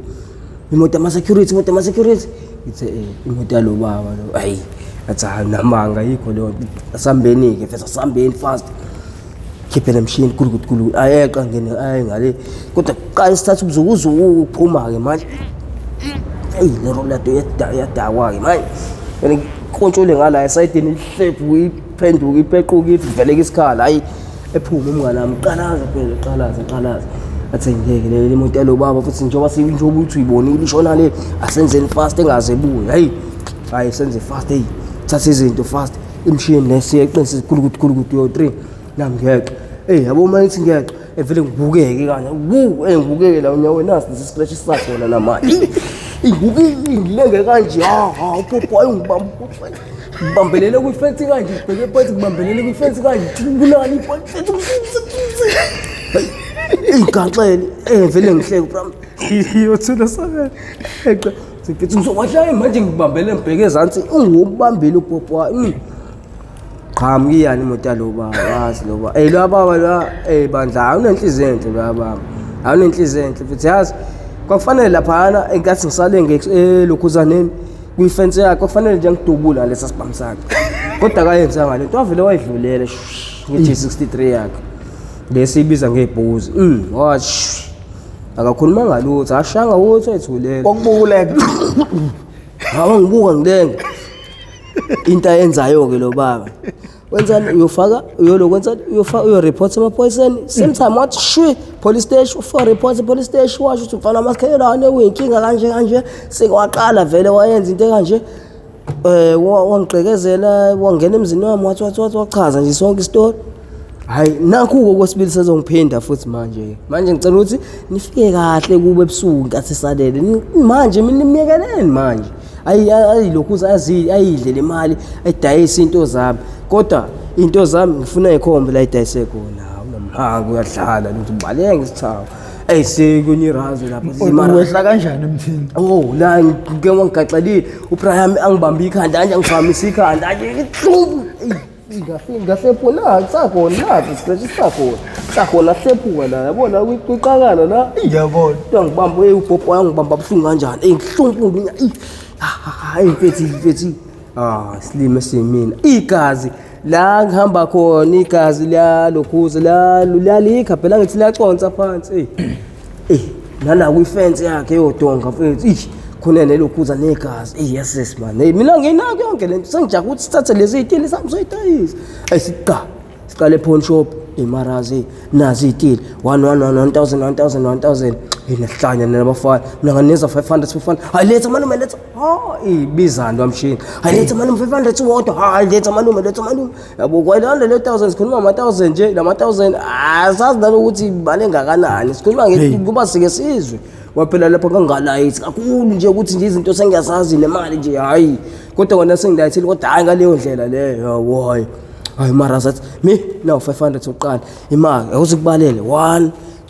imoto ama-security imoto ama-security ngithe eh, imoto yalo baba lo hayi athi hayi namanga yikho leyo nto asambeni-ke mfethu asambeni fast khiphe le mshini kulukuthi kulu ayeqa ngene aye ngale kodwa kuqala isithatha ubuzukuzuku ukuphuma-ke manje eyi le rolato yadakwa-ke manje yona ikontshole ngala esayidini ihlephu iphenduke ipequke iveleke isikhala hhayi ephume umngane wami qalaza phela qalaza qalaza athi ngeke le imoto yalo baba futhi njengoba njengoba uthi uyibonile ishona le asenzeni fast engaze ebuye hayi hayi senze fast hey thatha izinto fast imshini le siyeqinisa kulukuthi kulukuthi yo 3 nami ngeqa hey yabo uma ngithi ngeqa evele ngibukeke kanje wu eh ngibukeke la unyaweni nasi lesi scratch sisakhona namanje ingibukeke ngilenge kanje ha ha upopo ayongibamba ngibambelele kwifensi kanje ngibheke phansi ngibambelele kwifensi kanje bulani ingaxele eh vele ngihleke bram yothula sabela eqa ngithi ngizowahlaya manje ngibambele ngibheke ezansi ungubambile upopo wami qhamuka iyani imoto yalo baba wazi lo baba eh lo baba lo eh bandla awunenhliziyo enhle lo baba awunenhliziyo enhle futhi yazi kwakufanele laphana enkathi ngisale ngelokhuzaneni kwifensi yakhe kwakufanele nje ngidubula lesa sibhamu sakhe kodwa akayenzanga lento wavele wayidlulela nge-G63 yakhe lesi ibiza ngebhuzi wathi akakhulumanga lutho ashanga lutho ethulela Kwakubukuleka. Hawu ngibuka ngilenga. Into ayenzayo ke lo baba. Wenzani uyofaka uyolokwenzani uyofaka uyoreport emaphoyiseni same time wathi shwi police station ufika report police station washo ukuthi mfana amakhelwane uyinkinga kanje kanje sekwaqala vele wayenza into ekanje wangigqekezela wangena emzini wami wathi wathi wathi wachaza nje sonke isitori. Hayi nakhu-ke okwesibili sezongiphinda futhi manje manje ngicela ukuthi nifike kahle kube ebusuku nkathi esalele manje mina nimyekeleni manje ayilokhu ayidle le mali ayidayise into zami kodwa into zami ngifuna ikhombe la idayise khona unamhanga uyadlala ukuthi ubaleke ngesithawu eyi sekunyirazo lapho wehla kanjani emthini oh la ngike wangigaxelile uBraham angibambe ikhanda anje angiphakamisa ikhanda anje hlubu ngahlephuka la kusakhona la scratch sisakhona sakhona hlephuka la yabona kwiqakala la ngiyabona uyangibamba hey ubhobho uyangibamba buhlungu kanjani hey ngihlungu hayi mfethi mfethi ah silime simina igazi la ngihamba khona igazi liyalokhuza liyalikha phela ngithi liyaconsa phansi hey eh nala kwifence yakhe yodonga mfethu ish khona nelokhuza negazi eh yes yes man hey mina nginako yonke lento sengijaha ukuthi sithathe lezi zitili sami soyidayisa ayisiqa siqale pawn shop imarazi nazi izitili 1 1 1 1000 1000 1000 yinahlanya nabafana mina nganeza 500 500 hayi letha malume letha ha ibizani wamshini hayi letha malume 500 wodwa hayi letha malume letha malume yabo kwayilanda le 1000 sikhuluma ama 1000 nje lama 1000 asazi nalokuthi imali engakanani sikhuluma kuba sike sizwe waphela lapho ngangalayithi kakhulu nje ukuthi nje izinto sengiyazazi nemali nje hayi kodwa kona sengilayithile kodwa hayi ngaleyo ndlela leyo yabo hayi hayi mara sathi mi nawu 500 sokuqala imali akuze kubalele 1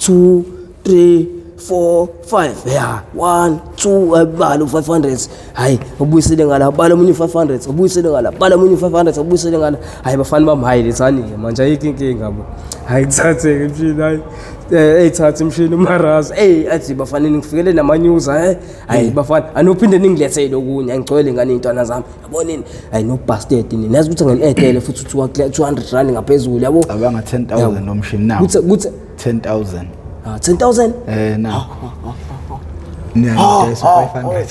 2 3 4 5 ya 1 2 abala u-500 hayi ubuyisele ngala bala omunye u-500 ubuyisele ngala bala omunye u-500 ubuyisele ngala hayi bafana bami hayi lethani-ke manje ayikho inkinga bo hayi kuthatheke mshini hayi eyithathe imshini umarazi eyi athi bafanele ngifikele namanyuza hayi bafana anophinde ningilethele okunye angigcwele ngane iy'ntwana zami yabonini hayi no bastard nini yazi ukuthi ngani-edele futhi 200 rand ngaphezulu yabo Abanga 10000 lo mshini now. Kuthi 10000. Ah, 10000 Now. Niyadayisa 500.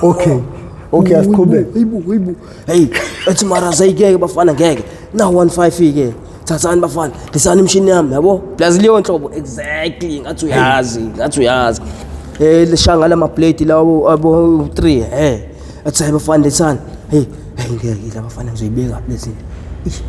Okay. Okay, asiqhubeke. Hayibo, hayibo. Hey, ethi mara zayikeke bafana ngeke. Na 15 ke. Thathani bafana, lisani imshini yami yabo. Plus leyo nhlobo exactly ngathi uyazi, ngathi uyazi. Lishanga lama plate lawo abo 3 Athi hayi bafana lethani. Hey, hey ngeke la bafana ngizoyibeka lezi zinto. Ish.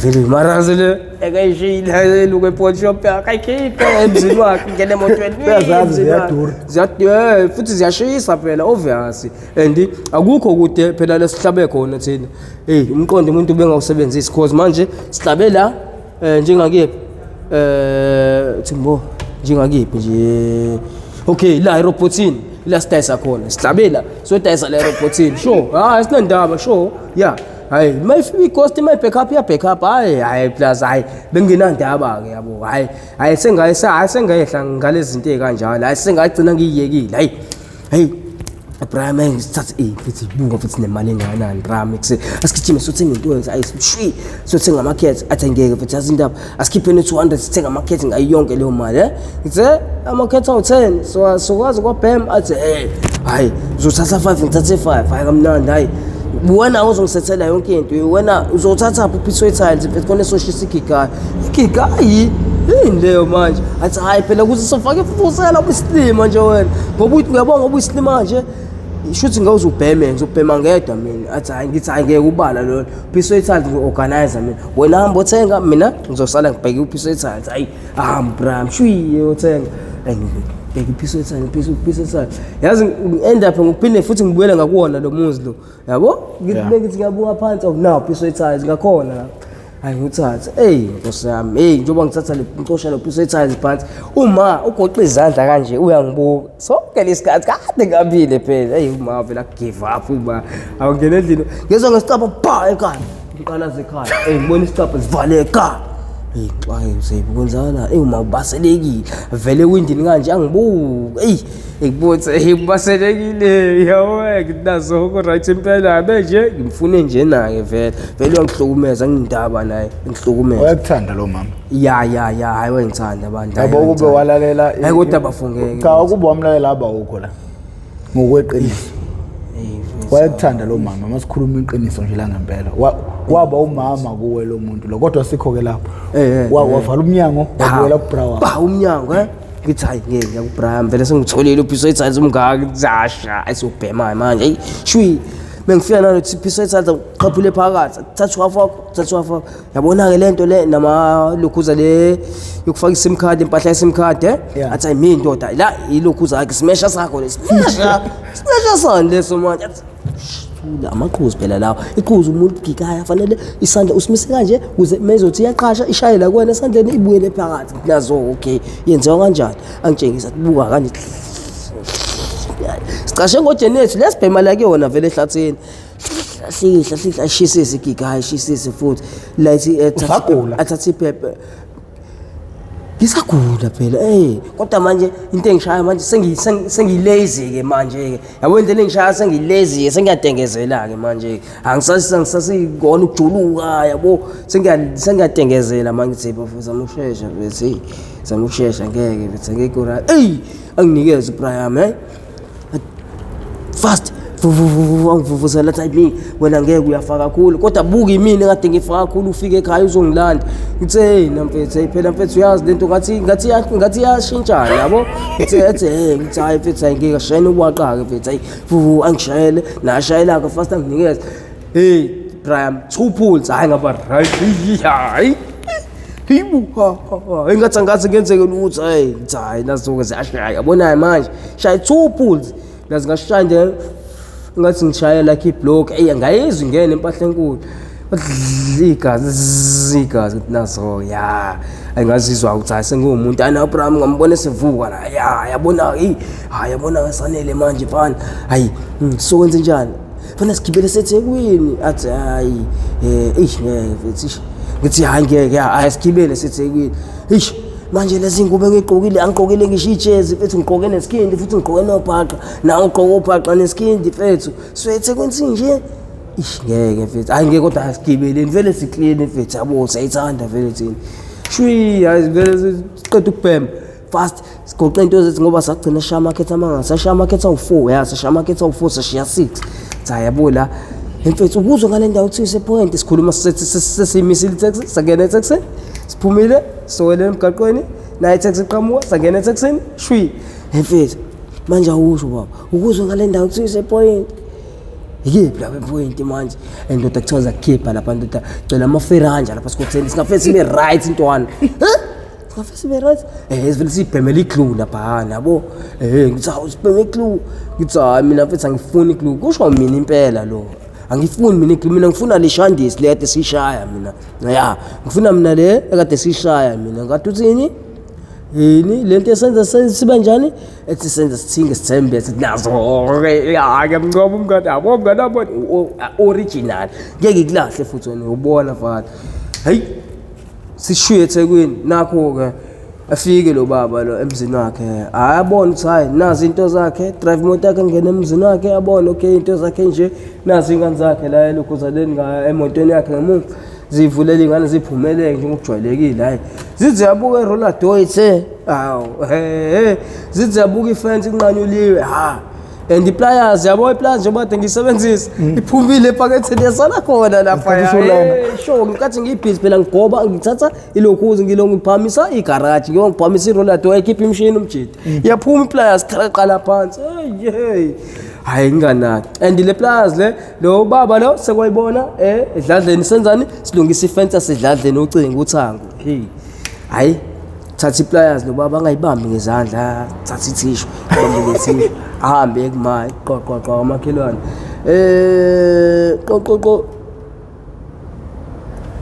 Vele marazi le ekayishiyile luke pawn shop yakhe ayikhiphe emzini wakhe ngene emotweni. Uyazazi ziyadura. Ziyadura futhi ziyashisa phela obvious and akukho kude phela lesihlabe khona thina. Hey umqondo umuntu bengawusebenzisi cause manje sihlabe la njengakephi Thimbo njengakephi nje. Okay la erobotini la sidayisa khona sihlabe la sodayisa la erobotini sure hayi sinendaba sure yeah hayi mayifika i-ghost mayi-back up iya-back up hayi hayi plus hayi benginandaba ke yabo hayi hayi sengayi sengehla ngalezi zinto ey'kanjalo hayi sengagcina ngiyiyekile hayi hey Abraham ngisithathe futhi buka futhi nemali engakanani Abraham kuse asigijime sothenga into yenza ayi shwi sothenga amakhethe athi ngeke futhi yazi indaba asikhipheni 200 sithenga amakhethe ngayo yonke leyo mali ngithe amakhethe awu-10 so sokwazi kwabhem athi hey hayi uzothatha 5 ngithathe 5 hayi kamnandi hayi wena uzongisethela yonke into wena uzothatha phi upiso tiles mfethu khona esoshisa igigayi igigayi yini leyo manje athi hayi phela ukuthi sofaka ifusela ubusilima nje wena ngoba uyabonga ngoba uyisilima nje shuthi ngeke uzubheme ngizobhema ngedwa mina athi hayi ngithi hayi ngeke ubala lona piso tiles ngi-organize mina wena hamba othenga mina ngizosala ngibheke upiso tiles hayi ahamba shwi othenga ngibheke ipiso tiles ipiso tiles yazi end up ngiphinde futhi ngibuyele ngakuwona lo muzi lo yabo ngithi ngiyabuka phansi oh now piso tiles ngakhona lapha hayi ngithathe hey nkosi yami hey njengoba ngithatha le ngicosha lo piso tiles phansi uma ugoqa izandla kanje uyangibuka sonke lesikhathi kade ngabile phela hey uma vela give up uma awungena endlini ngezwa ngesicapha ba ekhaya ngiqalaza ekhaya hey ngibona isicapha sivaleka hey xwaye useyibu kwenzakala hey uma ubaselekile vele windini kanje angibuki hey ngibothe hey ubaselekile yawo nginazo ku right impela benje ngimfune nje naye vele vele uyangihlukumeza ngindaba naye ngihlukumeza Wayakuthanda lo mama. ya ya ya hayi wengithanda abantu Yabo kube walalela hayi kodwa bafungeke Cha ukube wamlalela aba ukho la. Ngokweqiniso. Wayakuthanda lo mama masikhuluma iqiniso nje la ngempela. Waba umama kuwe lo muntu lo, kodwa sikho ke lapho. Eh, eh, Wavala umnyango, wabuyela kubra wakho. Ba umnyango eh. Ngithi hayi ngeke ngiyakuBrian vele sengitholile uphiso ithayisi umngaka ngizasha esiyobhema manje. Hey shwi bengifika nalo phiso ithayisi qhaphule phakathi. Thatha uhafu wakho, thatha uhafu wakho. Yabona ke lento le nama lokhuza le yokufaka iSIM card, impahla yeSIM card eh. Athi hayi mina ndoda la ilokhuza yakhe simesha sakho le. Simesha. Simesha sani leso manje. Athi thula amaqhuzu phela lawo. Iqhuzu umuntu gigaya fanele isandla usimise kanje ukuze mezothi iyaqhasha ishaye la kuwena esandleni ibuyele phakathi. Nazo okay yenziwa kanjani? Angitshengisa buka kanje. Sicashe ngojenethu lesibhema la kuyona vele ehlathini. Hlihla hlihla ashisise igigaya ashisise futhi light Usagula? athathe iphepha. Ngisagula phela eh kodwa manje into engishaya manje sengilazy ke manje ke yabo indlela engishaya sengilazy ke sengiyadengezela ke manje angisasi angisasikona ukujuluka yabo sengiyadengezela manje ngithi bafo zama ukushesha bese zama ukushesha ngeke bese ngeke right ey anginikeze uBrian eh fast angivuvuzela athi hayi wena ngeke uyafa kakhulu kodwa buka imini kade ngifaka kakhulu ufike ekhaya uzongilanda. Ngithe hey namfethu hey phela mfethu uyazi lento ngathi ngathi ngathi iyashintshana yabo. Ngithe ethi hey ngithi hayi mfethu hayi ngeke shayela uwaqa ke mfethu hayi vuvu angishayele nashayela ke fast anginikeze. Hey Brian 2 pulls hayi ngaba right hayi Hibu ha ha engathi angathi ngenzeke lutho hey ngithi hayi nazo ke ziyashaya yabona manje shaya 2 pulls ngazi ngashaya nje ngathi ngishaya like iblock ey ngayizwa ingene impahla enkulu igazi igazi nazo ya engazizwa ukuthi hayi sengiwumuntu ana Abraham ngambona sevuka la ya yabona hey hayi yabona sanele manje mfana hayi sokwenze njani fana sigibele seThekwini athi hayi eh eish ngeke mfethu ngithi hayi ngeke hayi sigibele seThekwini eish manje lezi ngubo engigqokile angigqokile ngisho ijezi mfethu ngigqoke nesikhindi futhi ngigqoke nobhaqa nawe ugqoke ubhaqa nesikhindi mfethu so eThekwini sinje ish ngeke mfethu hayi ngeke kodwa asigibeleni vele siklini mfethu yabo siyayithanda vele thina shwi hayi vele siqeda ukubhema fast sigoqe into zethu ngoba sagcina sishaya amakhetha amangaka sashaya amakhetha awu-4 ya sashaya amakhetha awu-4 sashiya 6 cha yabo la mfethu ukuzwe ngale ndawo kuthiwa isepoint sikhuluma sesiyimisile itaxi sangena etaxini siphumile sowele emgaqweni naye itaxi iqhamuka sangena etaxini shwi mfethu manje awusho baba ukuzwe ngale ndawo kuthiwa isepoint ikephi lapha epoint manje endoda kuthiwa zakukhipha lapha ndoda gcwele amaferanja lapha sikhotheni singafike sibe right intwana singafike sibe right eh sivele sibhemele iglue lapha yabo eh ngithi hawu sibheme iglue ngithi hayi mina mfethu angifuni iglue kusho mina impela lo angifuni mina iglue mina ngifuna le shandisi le kade sishaya mina ya ngifuna mina le ekade sishaya mina ngathi uthini yini lento esenza sibe njani ethi senza sithinge sithembe sithi nazo ya ngiyamncoma umngane yabo umngane wabo original ngeke ikulahle futhi wena ubona mfana hey sishuye eThekwini nakho ke afike lo baba lo emzini wakhe ayabona ukuthi hayi nazi into zakhe drive imoto yakhe ngene emzini wakhe abone okay into zakhe nje nazi ingane zakhe la elokhuzaleni emotweni yakhe ngemuva zivulela ingane ziphumeleke njengokujwayelekile hayi zithi yabuka iroller door ithe hawu he zithi yabuka ifence inqanyuliwe ha and ipliers yabo ipliers njengoba kade ngiyisebenzisa iphumile ephaketheni yasala khona lapha Ngesikhathi usulena. sure ngikathi ngiyibhizi phela ngigoba ngithatha ilokhuzi ngilo ngiphamisa igaraji ngilo ngiphamisa iroller door ekhipha imishini umjidi iyaphuma ipliers qala phansi hey hey hayi nginganaki and le pliers le lo baba lo sekwayibona eh edladleni senzani silungisa ifence yasedladleni ucingo uthango hey hayi thatha ipliers lo baba angayibambi ngezandla thatha ithishu ibambe ngethishu ahambe ekumayi qo qo qo amakhelwane eh qo qo qo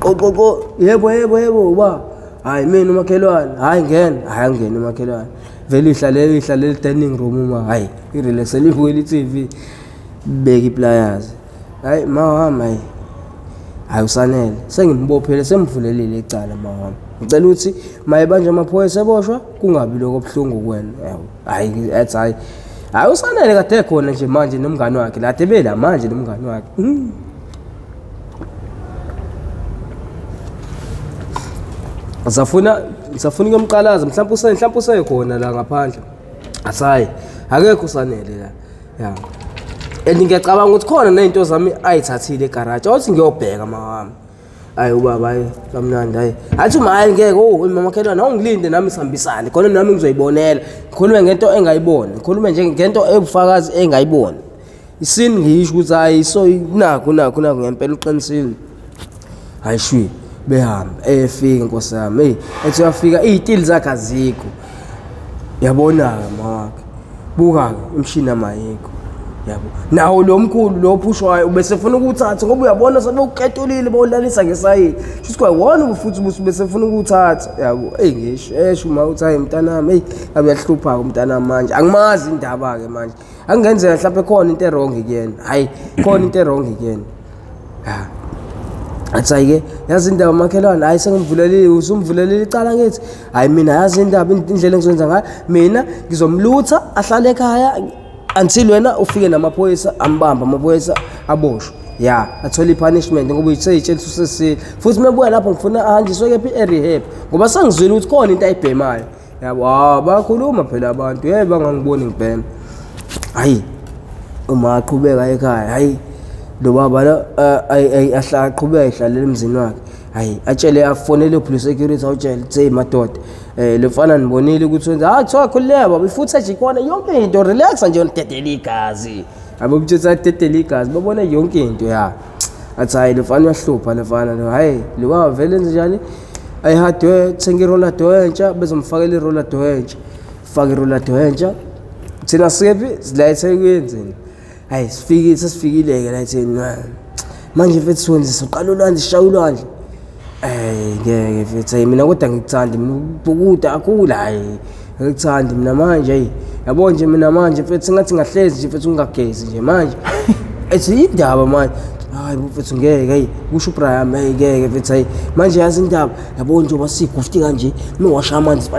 qo qo qo yebo yebo yebo uba hayi mina umakhelwane hayi ngena hayi angene umakhelwane vele ihlalele ihlalele dining room uma hayi irelaxele ibukela i-TV beka ipliers hayi mawami hayi hayi usanele sengimbophele semvulelile icala mawami ngicela ukuthi mayebanje amaphoyisa eboshwa kungabi lokho obuhlungu kuwena yabo hayi athi hayi hayi usanele kade khona nje manje nomngane wakhe lade bela manje nomngane wakhe Safuna safuna ukuyomqalaza mhlawumbe use mhlawumbe usekhona la ngaphandle asayi akekho usanele la ya And ngiyacabanga ukuthi khona ney'nto zami ayithathile egaraji, awuthi ngiyobheka mawami. Hayi ubaba, hayi kamnandi, hayi athi uma, hayi ngeke, oh mamakhelwane, awungilinde nami sihambisane khona, nami ngizoyibonela, ngikhulume ngento engayibona, ngikhulume nje ngento ebufakazi engayibona isini, ngisho ukuthi hayi, so nakhu nakhu nakhu ngempela uqinisile. Hayi shwi, behambe efika nkosi yami, hey, ethi uyafika iy'tili zakhe azikho, yabona-ke mawakhe, buka-ke imishini amayikho, yabo nawo lo mkhulu lo phushwayo ubesefuna ukuwuthatha ngoba uyabona sebewuketulile bawulalisa ngesayidi, shuthi kwayiwona futhi ubesefuna ukuwuthatha, yabo. Eyi ngisho esho uma uthi hayi mntanami, eyi abuyahlupha-ke umntanami manje, angimazi indaba-ke manje, angenzeka mhlawumbe khona into e-wrong kuyena, hhayi khona into e-wrong kuyena. Ya, athi hayi-ke yazi indaba makhelwane, hhayi sengimvulelile, usumvulelile icala, ngithi hhayi mina yazi indaba, indlela engizoyenza ngayo mina ngizomlutha ahlale ekhaya until wena ufike namaphoyisa, ambambe amaphoyisa, aboshwe, ya athole i-punishment ngoba uyiseyitshela usesile futhi uma ebuya lapho ngifuna ahanjiswe kephi, e-rehab, ngoba sengizwile ukuthi khona into ayibhemayo, yabo. Ha, bayakhuluma phela abantu, hey, bangangiboni ngibhema. Hayi uma aqhubeka ekhaya, hayi lo baba lo ahlala aqhubeka ehlalela emzini wakhe, hayi atshele, afonele police security, awutshele hey madoda, lo mfana nibonile ukuthi wenza, hayi kuthiwa khululeka baba, i-footage ikhona yonke into, relaxa nje, dedela igazi, yabo, mtshetha dedela igazi, babone yonke into. Ya, athi hayi lo mfana uyahlupha lo mfana lo, hayi lo baba vele enze njani, ayihardware, thenga i-roller door entsha, bezomfakela i-roller door entsha, faka i-roller door entsha. Thina sikephi, sila eThekwini, hayi sifikile, sesifikile-ke la eThekwini manje mfethu, siwenze soqala ulwandle, sishaya ulwandle. Ngeke mfethu, hayi mina kodwa ngikuthandi mina ukubhukuda kakhulu, hayi ngikuthandi mina manje, hayi yabo nje mina manje mfethu ngathi ngahlezi nje mfethu ngingagezi nje manje, ethi indaba manje, hayi mfethu ngeke, hayi kusho uBrian, hayi ngeke mfethu, hayi manje yazi indaba, yabo njengoba sigufti kanje mewasha amanzi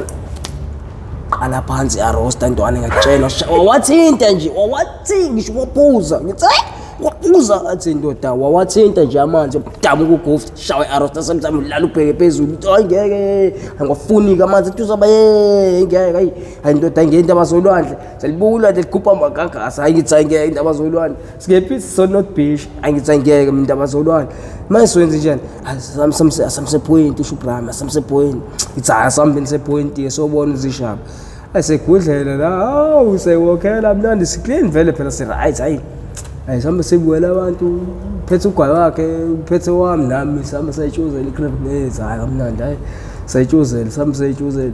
qala phansi arosta ntwana, ngiyakutshela wawathinta nje, wawathinta ngisho waphuza, ngithi hayi waphuza, athi ndoda wawathinta nje amanzi damuka ugufti, shawe arosta sometime ulala ubheke phezulu, uthi hayi ngeke, angifuni-ke amanzi etuza baye, ngeke, hayi hayi ndoda, ngeke indaba zolwandle, selibuka ulwandle ligubha amagagasi, hayi ngithi hayi ngeke indaba zolwandle, sikephi, so-North Beach, hayi ngithi hayi ngeke mina indaba zolwandle manje, soyenze njani, asamsepoint, usho uBraham, asamsepoint, ngithi hayi asihambeni sepoint-ke sobona uzishaba ayisegudlela la, hawu sewokhela mnandi, si-clean vele phela, si-right, hayi hayi sihambe sibukela abantu, uphethe ugwayi wakhe, uphethe wami nami, sihambe sayitshuzela i-crepe, hayi kamnandi, hayi sayitshuzela, sihambe sayitshuzela,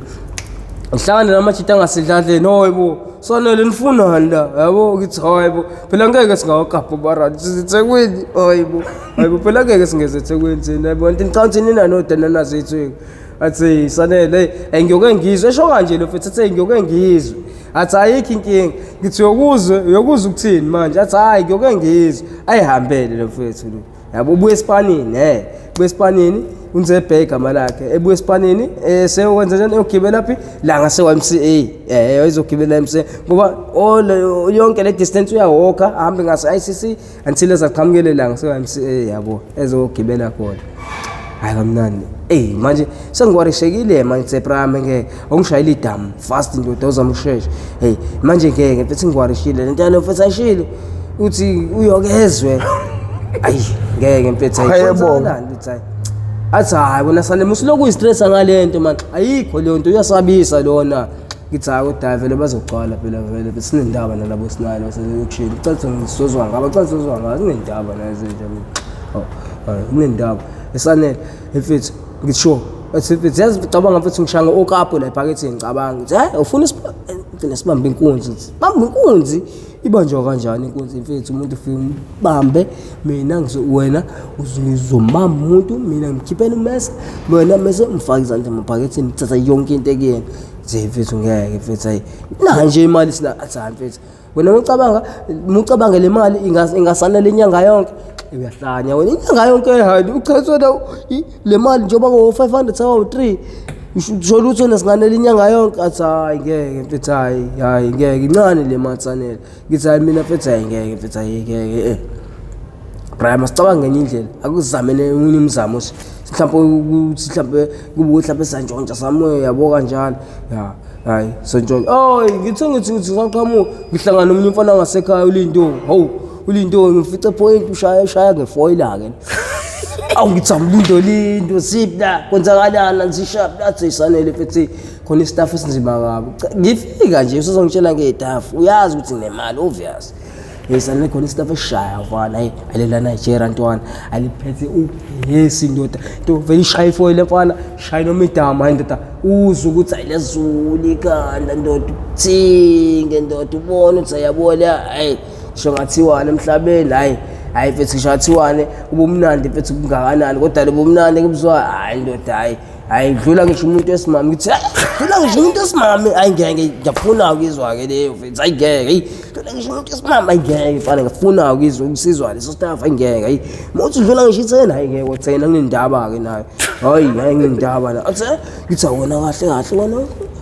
ngihlangane namajita angasedladleni, hoyi bo sanele nifunani la, yabo, ngithi hayi bo phela ngeke singawakapha barani siseThekwini, hayi bo hayi bo phela ngeke singeze eThekwini thina, yabo nti ngicabanga ukuthi nina nodana nazo eThekwini, athi sanele hey ngiyoke ngizwe, esho kanje lo mfethu, athi ngiyoke ngizwe, athi ayikho inkinga, ngithi uyokuzwe, uyokuzwa ukuthini manje, athi hayi ngiyoke ngizwe, ayihambele lo mfethu lo, yabo, ubuye esipanini, ubuye esipanini, unzebhe igama lakhe, ebuye esipanini, seyokwenza njani, eyogibela phi la ngase-YMCA, ezogibela MCA ngoba all yonke le distance uyawalka ahambe ngase-ICC until ezaqhamukele la ngase-YMCA, yabo, ezogibela khona. Hayi kamnandi, eyi manje sengiwarishekile manje seprame, ngeke ongishayela idamu fast ndoda, uzama ukushesha, hey manje ngeke mfethu ngiwarishile lento yalo mfethu, ayishilo uthi uyokezwe, ayi ngeke mfethu. Ayebonga. Ayi hayi, athi hayi wena sale musuloku uyistressa ngale nto manje, ayikho leyo nto, uyasabisa lona, ngithi hayi kodwa vele bazogcwala phela vele sinendaba nalabo sinayo baselokishini, cela ngisozwa ngabo, cela sozwa ngabo, sinendaba nazo nje mina, oh hayi kunendaba esanele mfethu, ngithi sure, athi mfethu yazi cabanga mfethu ngishaya ngo-okapo la ephaketheni, ngicabanga ngithi hayi ufuna gcina sibambe inkunzi, ngithi bamba inkunzi, ibanjwa kanjani inkunzi mfethu, umuntu ufike umbambe, mina wena ngizombamba umuntu, mina ngimkhiphela umese, wena mese umfake izandla emaphaketheni, ngithatha yonke into ekuyena nje mfethu, ngeke mfethu, hayi na nje imali sina, athi hayi mfethu wena ucabanga ucabange le mali ingasanela inyanga yonke, uyahlanya wena, inyanga yonke, hayi uchaze wena le mali njengoba ngo-500 sawa-3 usho ukuthi wena singanela inyanga yonke, athi hayi ngeke mfethu, hayi hayi ngeke, incane le mali sanele, ngithi hayi mina mfethu, hayi ngeke mfethu, hayi ngeke, Brian masicabanga ngenye indlela, akuzame omunye umzamo, mhlawumbe ukuthi mhlawumbe kube ukuthi mhlawumbe santshontsha somewhere, yabo kanjalo, ya hayi santshontsha, oh ngithe ngithi ngithi saqhamuka ngihlangana nomunye umfana wangasekhaya ulindo, hawu. Ulindo ngifice point ushaya ushaya ngefoila ke. Awu ngithi amlindo lindo siphi la kwenzakalana ngisishap la sisanele mfethu khona istaff esinzima kabi. Ngifika nje usuzongitshela ngestaff uyazi ukuthi nginemali obvious. Yesanele khona istaff esishaya mfana hayi alela Nigeria ntwana aliphethe ugesi ndoda into vele ishaya ifoil mfana shaya noma idama hayi ndoda uzwe ukuthi ayilezulu ikhanda ndoda uthinge ndoda ubone ukuthi ayabona hayi ngisho ngathiwane emhlabeni hayi hayi mfethu ngisho ngathiwane ubumnandi mfethu kungakanani kodwa lobo mnandi ngibuzwa hayi ndoda hayi hayi dlula ngisho umuntu wesimame ngithi dlula ngisho umuntu wesimame hayi ngeke ngiyafuna ukuyizwa-ke leyo mfethu hayi ngeke hayi dlula ngisho umuntu wesimame hayi ngeke mfana ngiyafuna ukuyizwa ukusizwa leso staff hayi ngeke hayi uma uthi udlula ngisho ithena hayi ngeke uthena nginendaba-ke nayo hayi hayi nginendaba nayo athi ngithi awona kahle kahle wena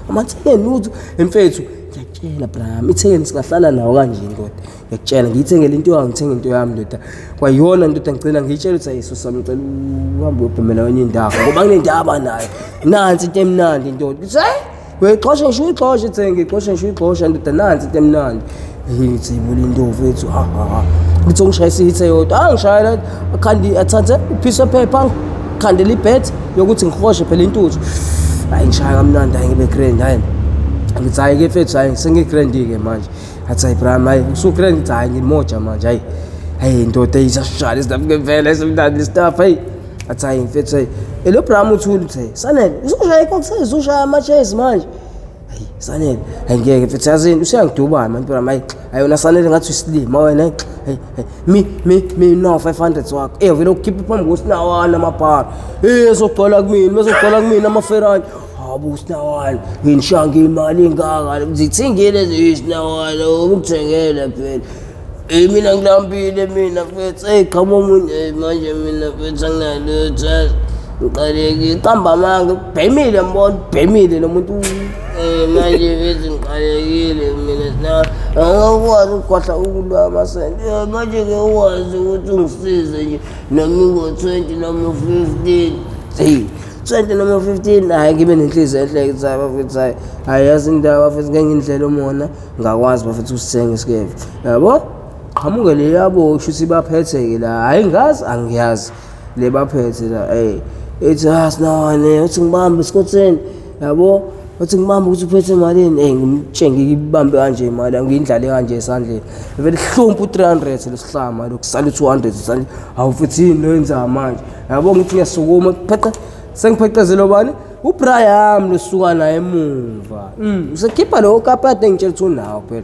amathekeni lutho mfethu ngiyakutshela bram ithekeni singahlala nawo kanje ndoda ngiyakutshela ngiyithengele into yami ngithenge into yami ndoda kwayona ndoda ngigcina ngiyitshela ukuthi ayiso sami ngicela uhambe uyobhemela kwenye indawo ngoba nginendaba nayo nansi into emnandi ndoda ngithi hayi uyayixosha ngisho uyixosha ithenge ngiyixosha ngisho uyixosha ndoda nansi into emnandi ngithi ibula into mfethu ha ha ha ngithi ungishayisa ihit eyodwa angishayela akhandi athathe uphise phepha ngikhandele ibet yokuthi ngihoshe phela intuthu hayi ngishaya kamnandi hayi ngibe grand hayi ngithi hayi ke mfethu hayi sengigrand-ke manje athi hayi bram hayi usugrand ngithi hayi ngimoja manje hayi hayi ndoda isashaya istaff ngempela esimnandi istaff hayi athi hayi mfethu hayi elo bram uthule uthi sanele usushaya ikokusezi usushaya ama-chase manje hayi sanele hayi ngeke mfethu yazini usuyangidubana manje bram hayi hayi wena sanele ngathi uyisilima wena hayi mi mi mi no 500 wakho eh vele ukhiphe phambi kosinawana amabhara eh ezogcwala kumina bezogcwala kumina amaferani habu usinawana nginishanga imali engaka ngizithengile zisinawana ukuthengela phela Eh mina ngilambile mina mfethu hey qhamu omunye manje mina mfethu anginalutho ngiqalekile qamba amanga ubhemile mbona ubhemile lo muntu manje mfethu ngiqalekile mina sina angikwazi ukugwadla ukulwa amasenti manje-ke ukwazi ukuthi ungisize nje noma ingo-20 noma u-15 hey 20 noma 15 hhayi ngibe nenhliziyo enhle ngithi hayi bafethu hayi hayi yazi indaba bafethu ngeke ngindlela umona ngakwazi bafethu usithenga isikeve yabo qhamuke le yabo kusho ukuthi baphethe-ke la hhayi ngazi angiyazi le baphethe la ey ethi ha sinawane uthi ngibambe esikhotheni yabo uthi ngibambe ukuthi uphethe malini ey ngimtshenge ngibambe kanje imali ngiyindlale kanje esandleni vele hlumpu u-300 lesihlama lokusala u-200 esandleni hawu futhi yini lo yenza manje yabo ngithi ngiyasukuma pheqe sengipheqezele obani uBrian losuka naye emuva usekhipha lowo kapati engitshela ukuthi unawo phela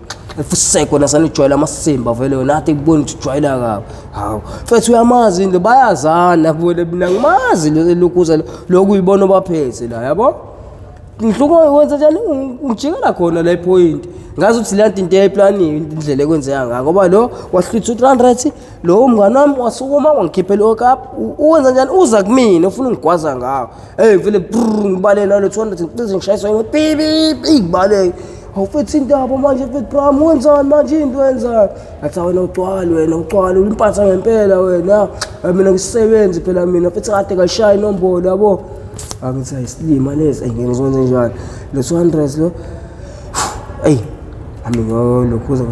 fusekho nasanijwayela amasimba vele wena ade kubona ukuthi ujwayela kabi hawu mfethu uyamazi into bayazana vele mina ngimazi lokuza lokhu uyibona obaphethe la yabo ngihluka wenza njani ngijikela khona la ipoint ngazi ukuthi le nto into eyayiplaniwe indlela ekwenzeka ngayo ngoba lo wahlwitha u-300 lo mngani wami wasukuma wangikhiphela i-okapi uwenza njani uza kumina ufuna ungigwaza ngawo eyi vele brr ngibaleke nalo 200 ngiqize ngishayiswa imoto pipi ngibaleke awufethu indaba manje mfethu bram wenzani manje into wenzani athi wena ugcwale wena ugcwale ulimpatha ngempela wena mina ngisebenzi phela mina futhi kade kashaya inombolo yabo angithi ayisilima lezi eyi ngizokwenze njani lo 200 lo eyi ami ngiyolokhuza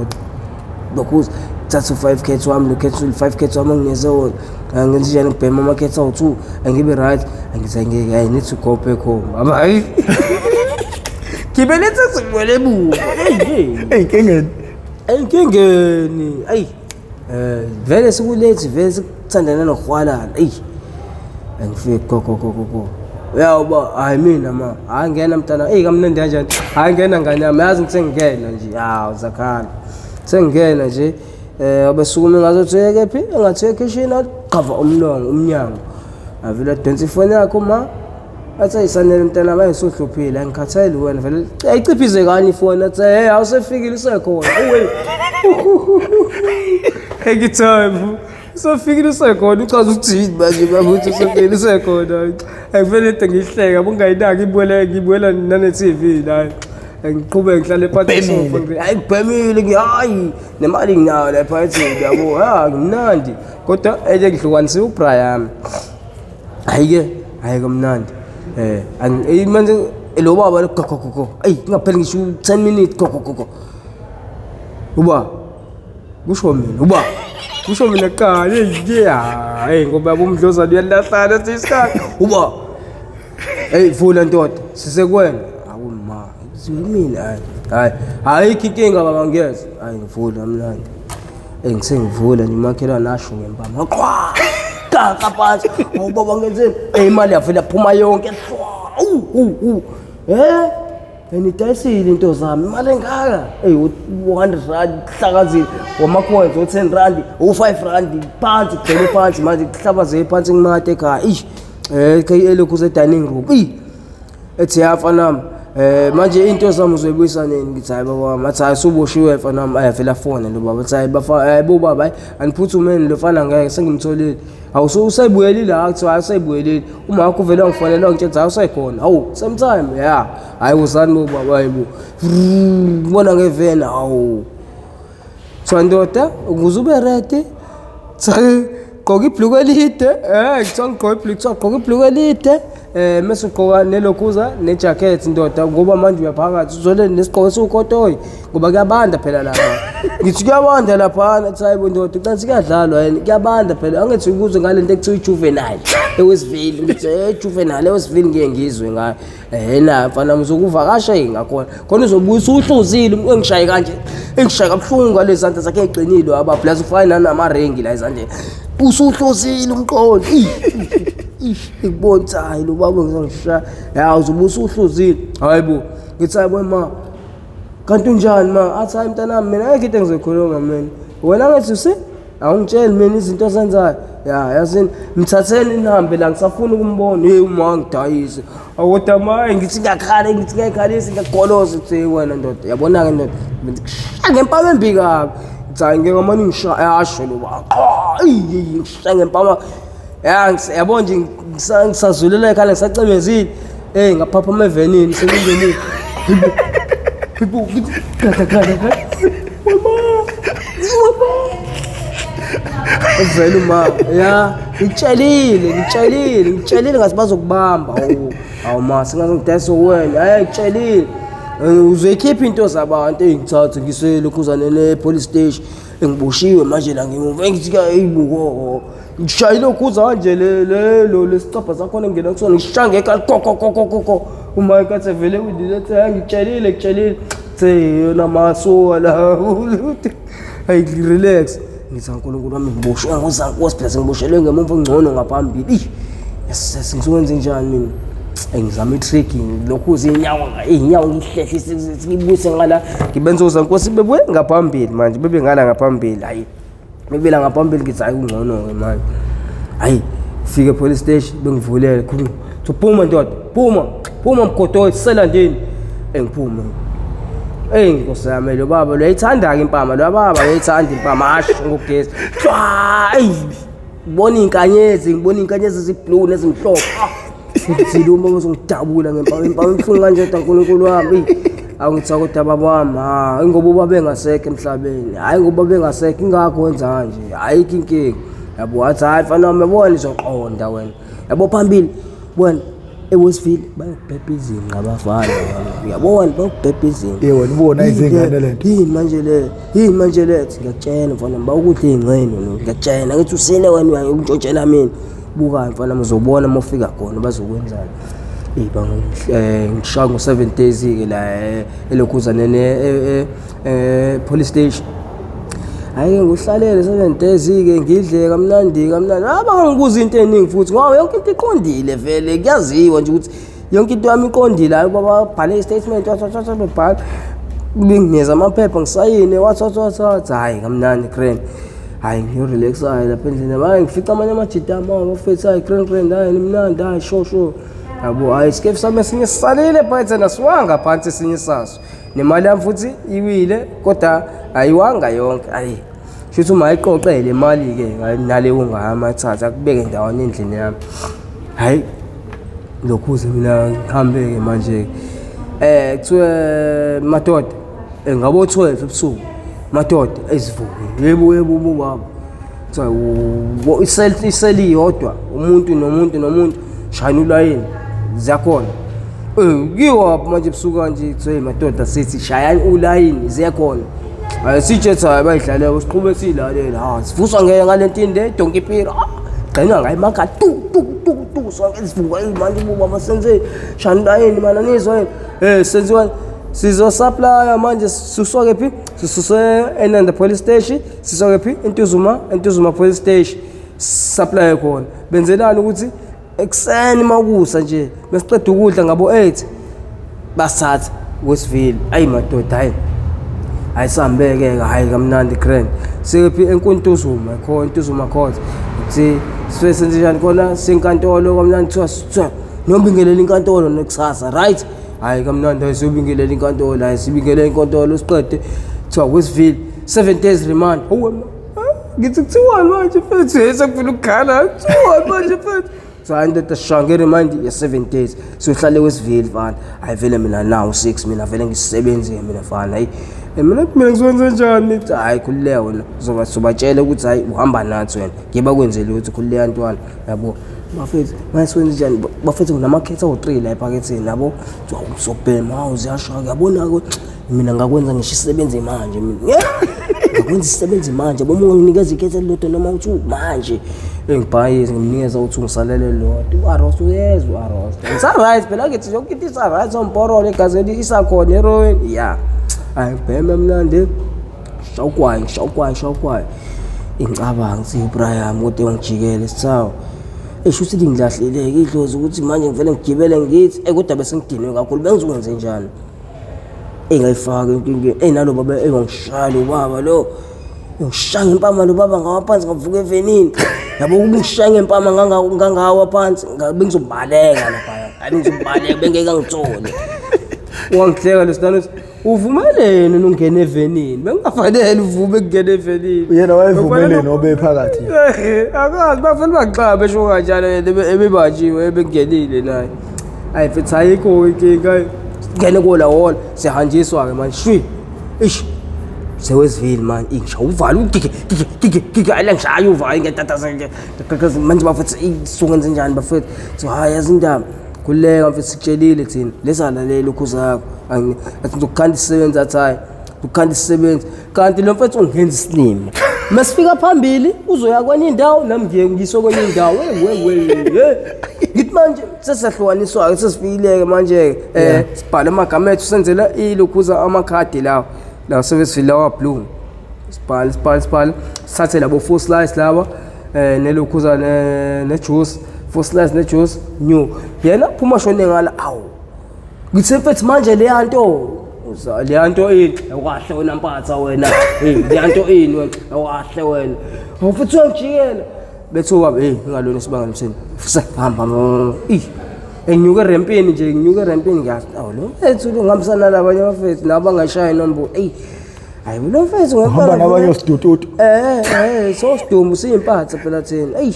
lokhuza thatha u-five cat wami lo cat u-five cat wami anginikeze wona angenze njani ngibhema ama-cat awu-two angibe right angithi angeke I need to go back home hayi gibele taxi ngibuyele emuva Ey'nkingeni. Enkingeni ayi vele sikulethi vele sikuthandana nokuhwalana eyi angifiki go go go go go uyawuba hayi mina ma hayi ngena mntana eyi kamnandi kanjani hayi ngena ngane yami yazi ngithi sengingena nje hawu zakhala sengingena nje abesukume ngazothi kephi engathi ekhishini aqhava umlongo umnyango avele adonsa ifoni yakho ma athi ayisanele mntana manje usuhluphile angikhathali wena vele ayiciphize kanye ifoni athi hey awusefikile usekhona uwe engitime usefikile usekhona uchaza ukuthi yini manje baba uthi usefikile usekhona angivele into ngihleka bungayinaki ibuyele ngibuyela nane-TV la ngiqhubeke ngihlale phansi esofa hayi ngibhemile ngihayi nemali nginayo lapha ethi yabo ha ngimnandi kodwa enye ngihlukanisiwe uBrian hayi-ke hayi kamnandi um manje lo baba lo gogogogo eyi kungapheli ngisho u-10 minutes gogogogo uba kusho mina uba Kusho mina kuqala, hey yeah, hey ngoba bomdlozana uyalahlana sisikhathi. Uba. Hey vula ndoda, sisekuwena. Awu ma, mina hayi. Hayi, ayikho inkinga baba ngiyeza. Hayi ngivula mnandi. Hey ngisengivula nje umakhelwane asho ngempama. Qwa! Kaka phansi. Awu baba ngenzeni? Hey imali yavela phuma yonke. Hlwa. U u u. Eh? Nidayisile into zami imali engaka. Hey u-100 rand hlakazile, wama-coins o-10 rand, u-5 rand phansi kugcwele phansi manje kuhlabazeke phansi ngimate ekhaya. Ish. Elokhu use-dining room. Ey. Ethi ya mfana wami, manje into zami uzoyibuyisa nini? Ngithi hayi baba wami. Athi hayi suboshiwe mfana wami. Ayavela fona lo baba. Athi hayi bafa, hayi bo baba, hayi aniphuthumeni lo mfana ngeke sengimtholile. Hawu usayibuyelile ha kuthiwa hayi usayibuyelile. Uma wakho uvele wangifonela wangitshela hayi usekhona. Hawu same time yeah. Hayi wozani bo baba hayi bo. Ngibona ngeveni hawu. Kuthiwa ndoda ukuze ube ready gqoka ibhluku elide kuthiwa ngigqoke ibhluku kuthiwa gqoka ibhluku elide mese ugqoka nelokhuza ne-jacket ndoda ngoba manje uyaphakathi uzole nesigqoko esiwukotoyi ngoba kuyabanda phela lapha. Ngithi kuyabanda laphana, athi hayi bo ndoda ucansi kuyadlalwa yini kuyabanda phela angithi ukuze ngale nto ekuthiwa i-juvenile eWestville. Ngithi juvenile eWestville ngiye ngizwe ngayo. Na mfana uzokuvakasha yini ngakhona khona uzobuya usuhluzile umuntu engishaye kanje engishaye kabuhlungu ngalezi zandla zakhe eqinile aba plus ufana nanamaringi la ezandleni usuhluzile umqondo. Ikubona ukuthi hayi lo baba ngizongishaya ya uzobuya usuhluzile. Hayi bo ngithi hayi bo ma kanti unjani ma? Athi hayi mntanami mina ayikho into engizoyikhuluma mina wena ngithi usi awungitsheli mina izinto ozenzayo ya yazini mthatheni nihambe la ngisafuna ukumbona. Hey uma ngidayise akodwa maye ngithi ngiyakhala ngithi ngiyayikhalisa ngiyagoloza ukuthi wena ndoda yabona-ke ndoda ngishaya ngempama embi kabi. Ngithi hayi ngeke ngamane ngishaya asho lo baba ngishaya ngempama ya yabo nje ngisazulela ekhala ngisacebezile. Hey ngaphaphama evenini sekungenile. Gada gada gada. Mama. Mama. Uvela uma ya ngitshelile ngitshelile ngitshelile ngathi bazokubamba. Awu awu ma singaze ngidayise wena. Hayi ngitshelile. Uzoyikhipha into zabantu engithathe ngiselokhuzane ne police station engiboshiwe manje la ngemuva engithi ayibuko ngishayile ukhuza kanje le le lo lesicabha sakhona ngena kusona ngishaya ngekhala ko ko ko ko ko uma enkathi vele udilethe ngitshelile ngitshelile the yona masuka la hayi relax. Ngithi uNkulunkulu wami ngiboshwe ngozankosi phela sengiboshelwe ngemuva ngcono ngaphambili. Yes yes ngizokwenza njani mina? Ngizama i-trick lokhu izinyawo iy'nyawo ngihlehlise ngibuyise ngala ngibenza ozankosi bebuye ngaphambili manje bebe ngala ngaphambili. Hayi bebela ngaphambili ngithi hayi kungcono-ke manje. Hayi fike police station bengivulele khuluma so phuma ndoda phuma phuma mgodoyi siselandini. Engiphume Ey nkosi yami lo baba lo uyayithanda-ke impama lo baba uyayithanda impama asho ngogesi. Ey ngibona iy'nkanyezi ngibona iy'nkanyezi ezi-blue nezimhlophe. Ngithi lo mama uzongidabula ngempama impama ibuhlungu kanje kodwa Nkulunkulu wami. Awu ngithi kodwa baba wami ha ingoba ubaba engasekho emhlabeni. Hayi ngoba bengasekho ingakho wenza kanje. Ayikho inkinga. Yabo wathi hayi mfana wami yabona izoqonda wena. Yabo phambili wena eWestville bayokubhebha izinqa abafana. Uyabona bayokubhebha izinqa. Yebo wena ubona izingane lento. Yini manje le? Yini manje le? Ngiyakutshela mfana bawukudla ingcene ngiyakutshela ngithi usile wena uyangintshontshela mina. Buka mfana uzobona uma ufika khona bazokwenzani. Eh bangishaya ngo 7 days ke la elokhuzane ne police station. Hayi ngihlalele 7 days ke ngidle kamnandi kamnandi. Abangangibuza into eningi futhi ngoba yonke into iqondile vele kuyaziwa nje ukuthi yonke into yami iqondile. Hayi baba bhale i-statement wathi wathi wathi bebhala benginikeza amaphepha ngisayine wathi wathi wathi wathi hayi kamnandi grand. Hayi ngiyorelaxa lapha endlini manje ngifica amanye amajita ami abafethu hayi grand grand hayi nimnandi hayi sho sho. Yabo hayi isikefu sami esinye sisalile phansi nasiwanga phansi esinye saso. Nemali yami futhi iwile kodwa ayiwanga yonke. Hayi shuthi uma ayiqoqele imali ke nale ungama athatha akubeke endaweni endlini yami. Hayi lokhuze mina ngihambe ke manje kuthiwe madoda ngabo 12 ebusuku madoda ezivuke yebo yebo baba kuthiwa iseli iyodwa umuntu nomuntu nomuntu shayina ulayini ziyakhona. Kiwaphi manje ebusuku kanje kuthiwe madoda sithi shayani ulayini ziyakhona. Hayi sitshe hayi bayidlalela siqhube siyilalela. Ha sivuswa ngeke ngalento inde donkey pira. Gcina ngayi maka tu tu tu tu sonke sivuka manje baba senze shandaini mana nizwa yini? Eh senziwa sizo-supplya manje sisuswa kephi? Sisuswe eNanda Police Station, siswa kephi? Entuzuma Police Station. Supply khona. Benzelani ukuthi ekuseni makusa nje mesiqeda ukudla ngabo 8 basatha Westville. Ayi madoda hayi. Hayi sihambeke hayi kamnandi grand. Sikephi eNkuntuzuma khona Ntuzuma court. Uthi sifike senze njani khona senkantolo kamnandi kuthiwa niyobingelela inkantolo nekusasa right? Hayi kamnandi hayi siyobingelela inkantolo hayi sibingelela inkantolo siqede kuthiwa Westville 7 days remand. Hawe ma. Ngithi kuthiwani manje mfethu sekufuna ukukhala kuthiwani manje mfethu. So hayi ndoda sishaya nge-remand ya-7 days siyohlala eWestville fana. Hayi vele mina now 6 mina vele ngisebenze mina fana. Hayi mina ngizokwenza njani? Hayi khululeka wena uzoba sobatshela ukuthi hayi uhamba nathi wena. Ngeke bakwenzele ukuthi khululeka ntwana yabo. Bafethu manje siwenze njani? Bafethu kunamakhetha awu-3 la ephaketheni yabo. Kuthiwa usobhema hawu ziyashaya yabona mina ngakwenza ngisho isisebenzi manje mina. Ngakwenza isisebenzi manje boma unganginikeza ikhetha elilodwa noma u-2 manje. Engibhayize ngimnikeza u-2 ngisalele lodwa. U-Arost uyezwa u-Arost. Ngisa-right phela ngithi yonke into isa-right somporolo egazini isakhona heroin. Yeah. Hayi ngibheme mnandi. Shawukwayi shawukwayi shawukwayi. Ngicabanga ngithi uBrian kodwa ungijikele sithawu. Esho ukuthi ngilahleleke idlozi ukuthi manje ngivele ngigibele ngithi kodwa bese ngidinwe kakhulu bengizokwenze njani. Engayifaka inkingeni nalo baba engangishaya lo baba lo. Ngishaya ngempama lo baba ngawa phansi ngavuka evenini. Yabo ukungishaya ngempama ngangawa phansi bengizobaleka lapha. Hayi bengizobaleka bengeke angithole. Wangihleka lesidalo uthi uvumeleni ungene evenini. Bengingafanele uvume ukungena evenini. Yena wayevumeleni obephakathi. Akazi bafuna baxaba besho kanjalo yena ebebajiwe ebengenile naye. Hayi mfethu ayikho inkinga. Ngene kola hall sihanjiswa ke manje shwi. Ish. Sewesivile manje ngisho uvalo gigi gigi gigi gigi ayila ngishaya uvalo ngetatasa manje bafethu isuke enze njani bafethu. So hayi yazi indaba. Khululeka mfethu sikutshelile thina lesalalela ukhuza yakho. Athi ngizokukhanda isisebenzi athi hayi ukhanda isisebenzi kanti lo mfethu ungenza isilima. Masifika phambili uzoya kwenye indawo nami ngiye ngisho kwenye indawo. We we we. Ngithi manje sesahlukaniswa ke sesifikile ke manje sibhale amagama ethu senzela ilokhuza amakhadi lawo. La service lawa blue. Sibhale sibhale sibhale sithathe labo 4 slice laba nelokhuza ne juice 4 slice ne juice new. Yena phuma shone ngala awu. Ngithi mfethu manje le yanto le yanto ini awukahle wena mpatha wena. Hey le yanto ini wena awukahle wena. Awufuthi uyangijikela. Bethu baba hey ngalona sibanga mseni. Hamba. Nginyuke erempini nje nginyuke erempini ngiyazi awu lo mfethu lo ngihambisana nabanye abafethu nabo bangashaya inombolo. Ey hayi lo mfethu ngempela uhamba nabanye osidututu. So sidumbu siyimpatha phela thina. Ey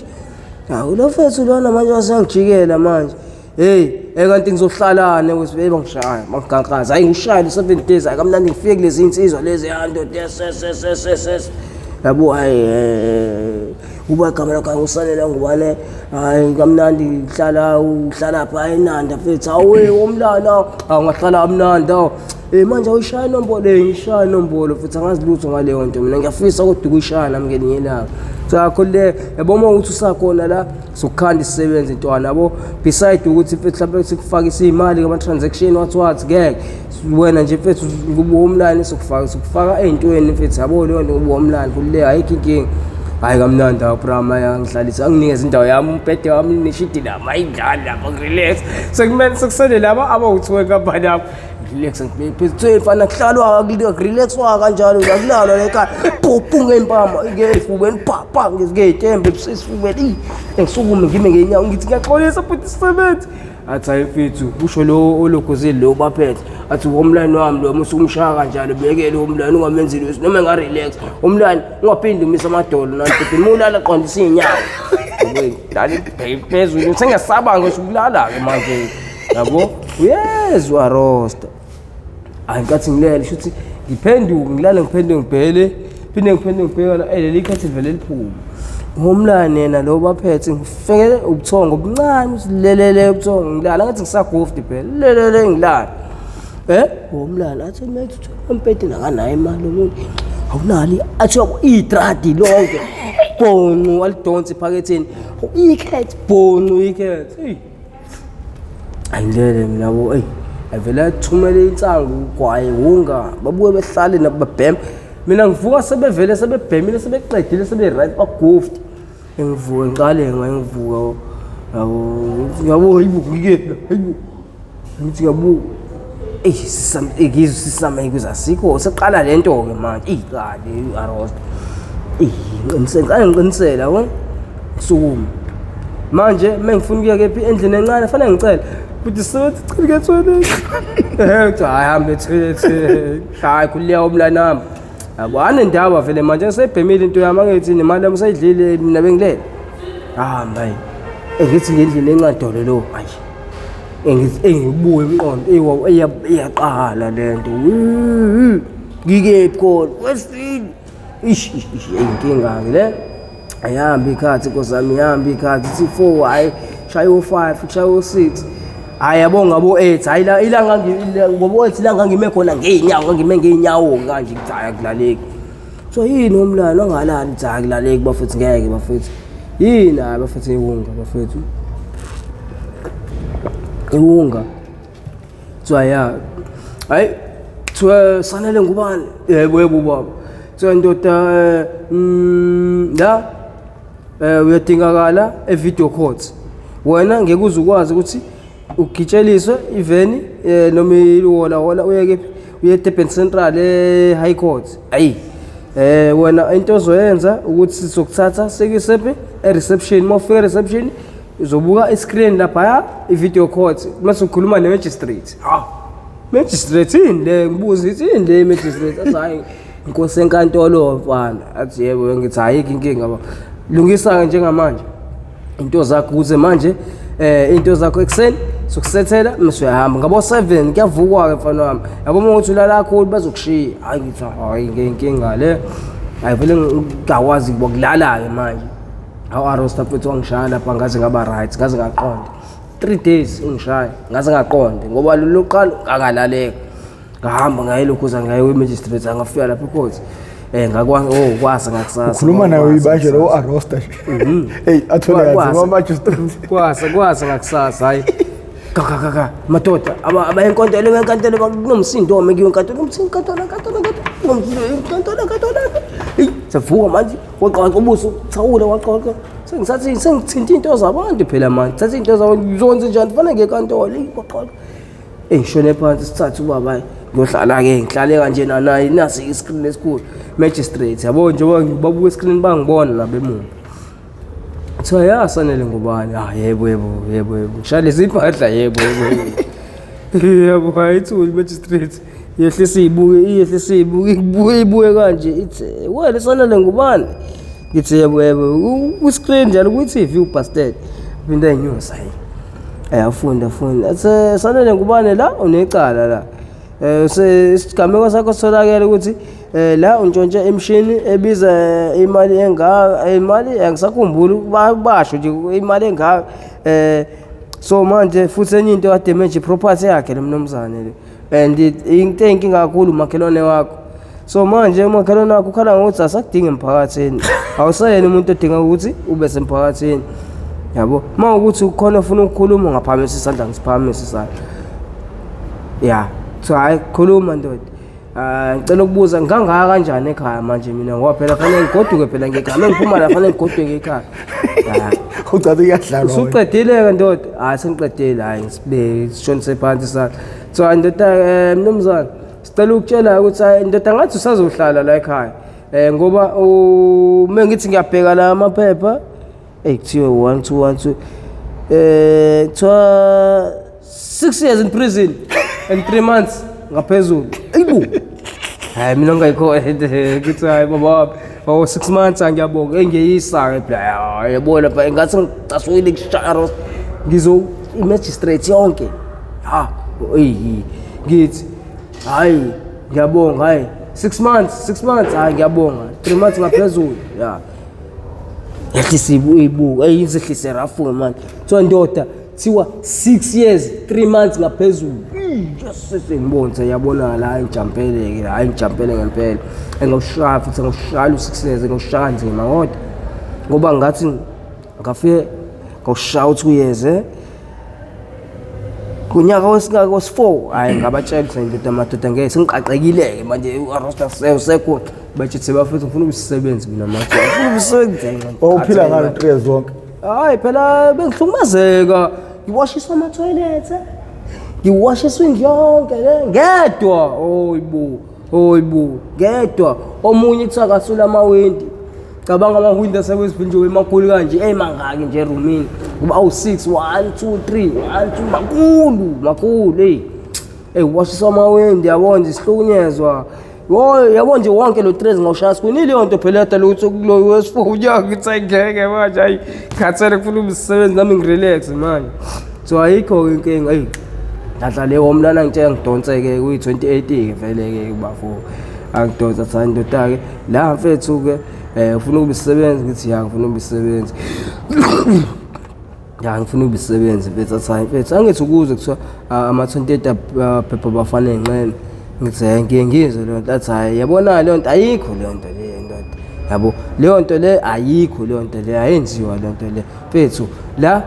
hawu lo mfethu lona manje wasangijikela manje. Hey kanti ngizohlalana ukuthi hey bangishaya bangigankaza hayi ngishaya le 7 days hayi kamnandi ngifike kulezi insizwa lezi yandoda yes yes yes yes yes yabo hayi uba igama lakho ngisalela ngubane hayi kamnandi ngihlala uhlala pha eNanda mfethu awe womlana awungahlala kamnandi awu manje awuyishaya inombolo ngishaya inombolo futhi angazi lutho ngaleyo nto mina ngiyafisa kodwa ukuyishaya nami ngelinye ilanga. So akho le yabo uma ukuthi usakhona la sokukhanda isisebenzi ntwana yabo beside ukuthi mfethu mhlawumbe sikufakisa imali ngama transaction what what ngeke wena nje mfethu kuba umlani sokufaka ey'ntweni mfethu yabo leyo nto kuba umlani kulule ayikho inkinga. Hayi kamnandi abrama yangihlalisa anginikeza indawo yami umbhede wami neshidi lami ayidlali lapha ngirelax sekumele sekusele laba abawu-two enkampani yami relax ngibheke mfana kuhlalwa kurelaxwa kanjalo akulalwa la ekhaya phu ngempama ngey'fubeni pha pha ngey'tembe esifubeni ngisukume ngime ngeenyawo ngithi ngiyaxolisa futhi isisebenzi. Athi hayi mfethu kusho lo olokhuzile lo baphethe athi umlani wami lo musuke umshaya kanjalo bekele umlani ungamenzi lutho noma enga-relax umlani ungaphinde umise amadolo nanto mulala qondisa iy'nyawo lala ibheke phezulu sengisaba ngisho ukulala-ke manje yabo uyezwa rosta. Hayi nkathi ngilele shuthi ngiphenduke ngilale ngiphenduke ngibhele phinde ngiphenduke ngibheke la leli khathi livele liphume. Ngomlane yena lo baphethe ngifike ubuthongo obuncane usilelele ubuthongo ngilala ngathi ngisagofti phela lelele ngilala. Ngomlane athi mate umbhede nakanayo imali umuntu. Awunali athi idradi lonke. Bhoncu alidonse ephaketheni. Ikhet bhoncu ikhet. Hey. Ayilele mina bo, ey. Avele athumele insangu ugwaye wunga babuye behlale nababhema. Mina ngivuka sebevele sebebhemile sebeqedile sebe right bagufti. Ngivuka ngiqale ngivuka yabo yabo hayibo ngikephi hayibo ngithi ngiyabuka eyi sisame ngizwe sisame kuze asikho seqala le nto-ke manje eyi qale i-arosta eyi ngiqinisele ngiqale ngiqinisele yabo ngisukume manje uma ngifuna ukuya kephi endlini encane fanele ngicele futhi sebenza cela kuya ethoyilethi ehe kuthiwa hhayi hambe ethoyilethi hhayi khululeka umlani wami Yabo anendaba vele manje ngisayibhemile into yami angithi nemali yami usayidlile mina bengilele. Hamba hayi. Engithi ngendlini encadolo lo hayi. Engithi engibuye umqondo ewa iyaqala lento. Ngikephi khona? Wesini. Ish ish inkinga ke le. Ayihamba ikhathi nkosi yami ihamba ikhathi ithi 4 hayi shaya u5 shaya u6. Hayi yabo ngabo 8 hayi la ilanga ngobo 8 la ngangime khona ngeenyawo ngangime ngeenyawo kanje ngithi hayi akulaleki. So yini umlalo angalali ngithi hayi akulaleki bafethu ngeke bafethu. Yini hayi bafethu iwunga bafethu. Iwunga. Kuthiwa ya hayi kuthiwa sanele ngubani yebo yebo baba kuthiwa ndoda la uyadingakala e-video court wena ngeke uze ukwazi ukuthi ugitsheliswe iveni noma iwola wola uye kephi uye eDurban Central e-High Court ayi wena into ozoyenza ukuthi sizokuthatha sekuyisephi e-reception uma ufika e-reception uzobuka i-screen laphaya i-video court mase ukhuluma ne-magistrate ha magistrate yini le ngibuza ithi yini le magistrate athi hayi inkosi enkantolo mfana athi yebo ngithi ayikho inkinga baba lungisa-ke njengamanje into zakho ukuze manje into zakho ekuseni sokusethela mase uyahamba ngabo 7 kuyavukwa-ke mfana wami yabo uma uthi ulala kakhulu bazokushiya hayi ngithi hayi ngeyinkinga le hayi vele ngingakwazi kulala-ke manje awu arosta mfethu wangishaya lapha ngaze ngaba right ngaze ngaqonda 3 days ungishaya ngaze ngaqonda ngoba lolu lokuqala ngakalaleeka ngahamba ngaye lokhuza ngaye kwi-magistrate angafika lapha ecourt ngakwazi oh kwasa ngakusasa ukhuluma naye uyibanje lo arosta nje hey athole kanzima ama-magistrate kwasa kwasa ngakusasa hayi kaka madoda abayenkantolo benkantolo kunomsindo wami kuyo inkantolo umsindo inkantolo inkantolo inkantolo inkantolo inkantolo eyi savuka manje waqoqa ubuso thawula waqoqa sengisathi sengithinta into zabantu phela manje thatha into zabantu ngizokwenza njani kufanele ngiye enkantolo eyi waqoqa eyi ngishone phansi sithathe ubaba ngiyohlala-ke ngihlale kanje nanaye nasi iskrini esikhulu magistrate yabo njengoba babuka eskrini bangibona nabo emuva kuthiwa ya sanele ngubani ah yebo yebo yebo yebo ngishaya lezi mpahla yebo yebo yebo hayi ithuli magistrate yehlisa ibuke iyehlisa ibuke ibuke ibuke kanje ithi wena sanele ngubani ngithi yebo yebo ku-screen njalo kwi-TV ubastard into enyusa hayi ayafunda funda athi sanele ngubani la unecala la isigameko sakho sitholakele ukuthi la untshontshe imishini ebiza imali engaka imali angisakhumbuli basho nje imali engaka so manje futhi enye into kadamage property yakhe lo mnumzane le and into eyinkinga kakhulu umakhelwane wakho so manje umakhelwane wakho ukhala ngokuthi asakudingi emphakathini awusayena umuntu odinga ukuthi ube semphakathini yabo uma ukuthi ukhona ofuna ukukhuluma ungaphakamisa isandla ngisiphakamisa isandla ya so hayi khuluma ndoda ngicela ukubuza ngangaka kanjani ekhaya manje mina ngoba phela fanele ngigoduke phela ngekhaya ngiphuma la fanele ngigoduke ekhaya ucathi kuyadlalwa usuqedile-ke ndoda hayi sengiqedile hayi ngisibeke sishonise phansi isandla so ndoda mnumzane sicela ukutshela ukuthi hayi ndoda ngathi usazohlala la ekhaya ngoba uma ngithi ngiyabheka la amaphepha eyi kuthiwe 1 2 1 2 kuthiwa 6 years in prison and 3 months ngaphezulu ayibo hayi mina ngayikho ngithi hayi baba wami oh 6 months angiyabonga engiyisa ke yabona lapha ngathi ngicasukile kushaya ngizo i-magistrate yonke ha eyi ngithi hayi ngiyabonga hayi 6 months 6 months hayi ngiyabonga 3 months ngaphezulu ya yehlisa ibuka eyizehlise rafu manje kuthiwa ndoda Kuthiwa 6 years 3 months ngaphezulu. Sesengibona ukuthi yabona la ngijampele ke, hayi ngijampele ngempela. Engawushaya futhi ngawushaya u6 years, ngawushaya nzima kodwa ngoba ngathi ngafike ngawushaya u2 years kunyaka wesingaka wesi-4, hhayi ngabatshela ukuthi ndoda madoda ngeke sengiqaqekile-ke manje u-roster usekho batshe bafethu ngifuna ukusebenza mina manje ngifuna ukusebenza. Wawuphila ngalo 3 years wonke? Hayi phela bengihlukumezeka, ngiwashiswa ama-toilet, ngiwashiswa indlu yonke le ngedwa. Oyibo, oyibo, ngedwa. Omunye kuthiwa akasula amawindi. Cabanga amawindi asekwezibili nje emakhulu kanje, emangaki nje erumini, kuba awu-6, 1 2 3 1 2, makhulu makhulu. Eyi eyi, washiswa amawindi, yabo nje sihlukunyezwa. Yo, yabo nje wonke lo 3 ngawushaya sikwinile leyo nto phela yadala ukuthi kulo wesi-4 unyaka ngithi ayingeke manje, hayi khathele, kufuna umsebenzi nami ngirelax manje. So ayikho-ke inkinga. Eyi nhlanhla leyo mlana ngitshela ngidonse-ke kuyi-2018-ke vele-ke ubafo angidonsa athi hayi ndoda-ke la mfethu-ke ufuna ukuba isisebenzi. Ngithi ya, ngifuna ukuba isisebenzi, ya ngifuna ukuba isisebenzi mfethu. Athi hayi mfethu, angithi ukuze kuthiwa ama-28 phepha bafana ey'nxene. Ngithi hayi, ngiye ngizwe leyo nto. Athi hayi, yabona leyo nto ayikho, leyo nto leyo ndoda, yabo leyo nto le ayikho, leyo nto le ayenziwa, leyo nto le mfethu. La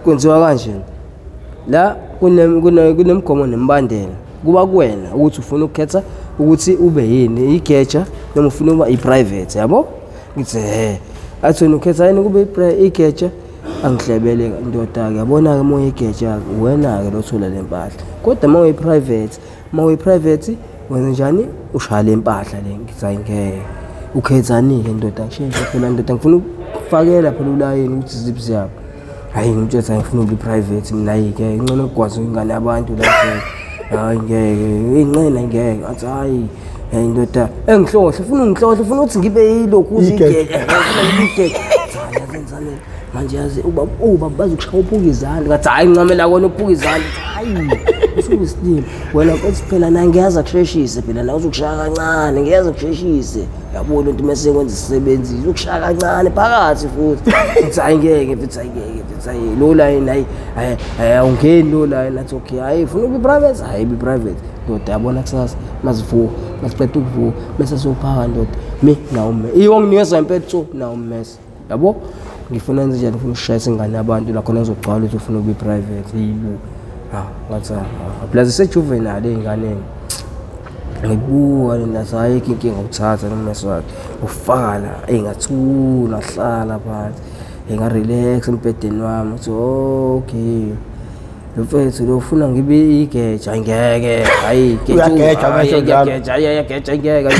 kwenziwa kanje la, kunemigomo nemibandela, kuba kuwena ukuthi ufuna ukukhetha ukuthi ube yini, igeja noma ufuna ukuba i-private, yabo. Ngithi he. Athi wena ukhetha yini, kube igeja? Angihlebele ndoda-ke, yabona-ke uma uyigeja-ke wena-ke lothola le mpahla, kodwa uma uyi-private, uma uyi-private wenza njani, ushaya le mpahla le. Ngithi hayi ngeke, ukhethani-ke ndoda, kusheshe phela ndoda, ngifuna ukufakela phela ulayini ukuthi ziphi ziyabo. Hhayi ngimtshela hayi ngifuna ukuba i-private mina, hayi-ke ngcono ukugwaza ingane yabantu la, hayi ngeke inqena ngeke. Athi hayi hey ndoda, engihlohle ufuna ungihlohle, ufuna ukuthi ngibe yilokhu Igeja. Igeja yazenzani manje, yazi ubaba ubaba bazokushaya uphuka izandla. Ngathi hayi ncamela kona uphuka izandla, hayi usuyisilima wena mfethu phela na ngiyazi akusheshise phela na uzokushaya kancane, ngiyazi akusheshise, yabo le nto mase kwenza isisebenzi uzokushaya kancane phakathi futhi. Ngithi hayi ngeke mfethu, hayi ngeke mfethu, hayi lo line, hayi hayi awungeni lo line. Athi okay, hayi ufuna ukuba private, hayi be private ndoda. Yabona kusasa mazivuka, masiqeda ukuvuka bese siyophaka ndoda, mi nawo mme iyo nginikeza impela tso nawo mmese, yabo ngifuna enze njani, ngifuna ukushayisa ingane yabantu la khona ngizogcwala ukuthi ufuna ukuba i-private yibo. Ha ngathi ah, plus isejuvenile ey'nganeni. Ngibuka lena, ayikho inkinga, uthatha nommese wakhe ufaka la. Eyi ngathula, hlala phansi, ngarelax embhedeni wami ukuthi okay lo mfethu lo ufuna ngibe igeja, angeke, hayi. Uyageja, ngisho njalo. Uyageja, hayi uyageja, angeke,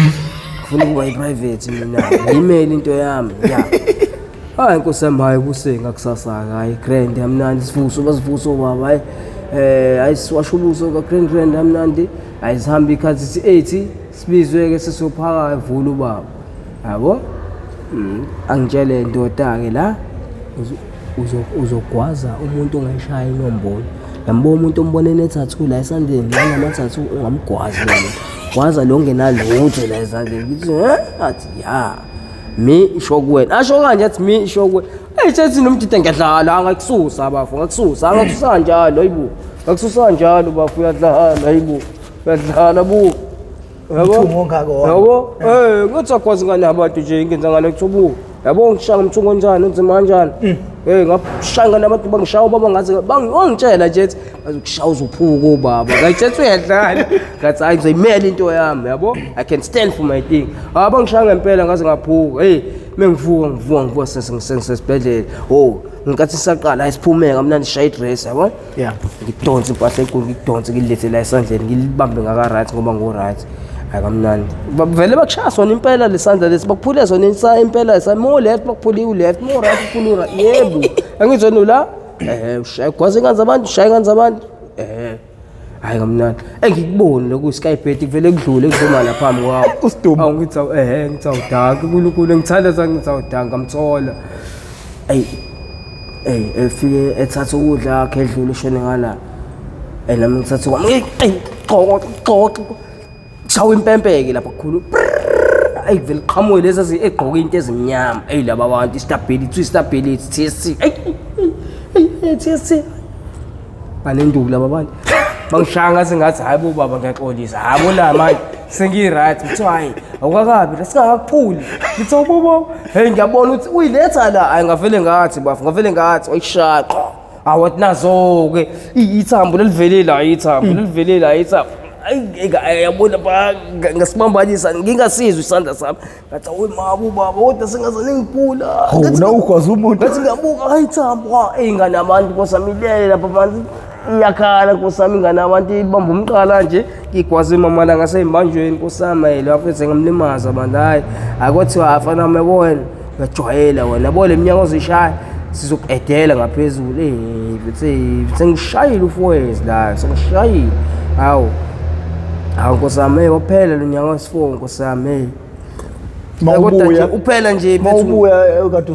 ngifuna ukuba i-private mina, ngiyimele into yami ya. Hayi nkosi yami, hayi kusenga kusasa, hayi grand yamnandi, sivuso basivuso baba, hayi hayi siwasha ubuso ka grand grand yamnandi. Hayi sihamba ikhathi sithi 8 sibizwe ke sesiyophaka, evula ubaba, yabo. Angitshele ndoda ke la uzogwaza umuntu ongayishaya inombolo, yambo umuntu ombone nethathu la esandleni nanamathathu ungamgwazi lo, gwaza lo ngenalutho la esandleni. Ngithi he. Athi ya mi isho kuwena, asho kanje, athi mi isho kuwena. Eyi nomdida ngiyadlala, angakususa bafo, ngakususa, angakususa kanjalo, hayibo, ngakususa kanjalo bafo, uyadlala, hayibo, uyadlala bu. Yabo? Umthungo ongaka wona. Yabo? Ngathi akwazi ngane abantu nje ngenza ngale kuthubu. Yabo ngishaya umthungo onjani, unzima kanjani? Ngashaya ngane abantu bangishaya ubaba ngaze bangitshela nje ethi bazokushaya uzophuka ubaba. Ngayithetha uyadlala. Ngathi hayi ngizoyimela into yami, yabo? I can stand for my thing. Ah bangishaya ngempela ngaze ngaphuka. Hey, mengivuka ngivuka ngivuka sesibhedlela. Oh, ngenkathi sisaqala ayisiphumeka mina ngishaya idress, yabo? Ngidonse impahla enkulu, ngidonse ngilethe la esandleni, ngilibambe ngaka-right ngoba ngo-right akamnandi. Vele bakushaya sona impela lesandla lesi, bakuphule sona impela mo left bakuphule u-left, mo right uphule u-right, yebo angizona la ushaya gwaza ingane zabantu, ushaya ingane zabantu. Hayi kamnandi, engikuboni lokhu sky bet kuvele kudlule kuzoma la phambi kwami. Usidumbu. Awu ngithi awu ngithi awudanki uNkulunkulu ngithanda ngithi awudanki ngamthola. Eyi eyi efike ethatha ukudla akhe edlule ishone ngala. Nami ngithatha kwami xoxo xoxo shawa impempe-ke lapha kukhulu. Ayi vele qhamuke lezi egqoke into ezimnyama. Eyi laba bantu istability, istability, TSC. Eyi eyi TSC. Banenduku laba bantu. Bangishaya ngaze ngathi hayi bo baba ngiyaxolisa. Hayi bona manje sengi-right. Kuthiwa hayi awukakabi la singakakuphuli. Ngithi awu baba, hey ngiyabona ukuthi uyiletha la. Hayi ngavele ngathi bafo, ngavele ngathi wayishaya qho. Awathi nazo-ke ithambo lelivele la, ithambo lelivele la, ithambo. Ayi yabona ba ngasibambanisa ngingasizwa isandla sami. Ngathi awu mama ubaba kodwa sengaze ningiphula. Hawu na ugwaza umuntu. Ngathi ngiyabuka hayi thambo ingane abantu Nkosi yami ilele lapha phansi iyakhala Nkosi yami ingane abantu ibamba umqala nje ngigwaze mama la ngaseyimbanjweni Nkosi yami hayi lapho sengamlimaza abantu hayi akothiwa afana mebona uyajwayela wena yabo le minyaka ozishaya sizokuedela ngaphezulu eh mfethu sengishayile u4 years la sengishayile hawu hawu Nkosi yami hey waphela lo nyaka wesi-4 Nkosi yami hey Kodwa nje Mawubuya uphela nje mfethu. mawubuya kade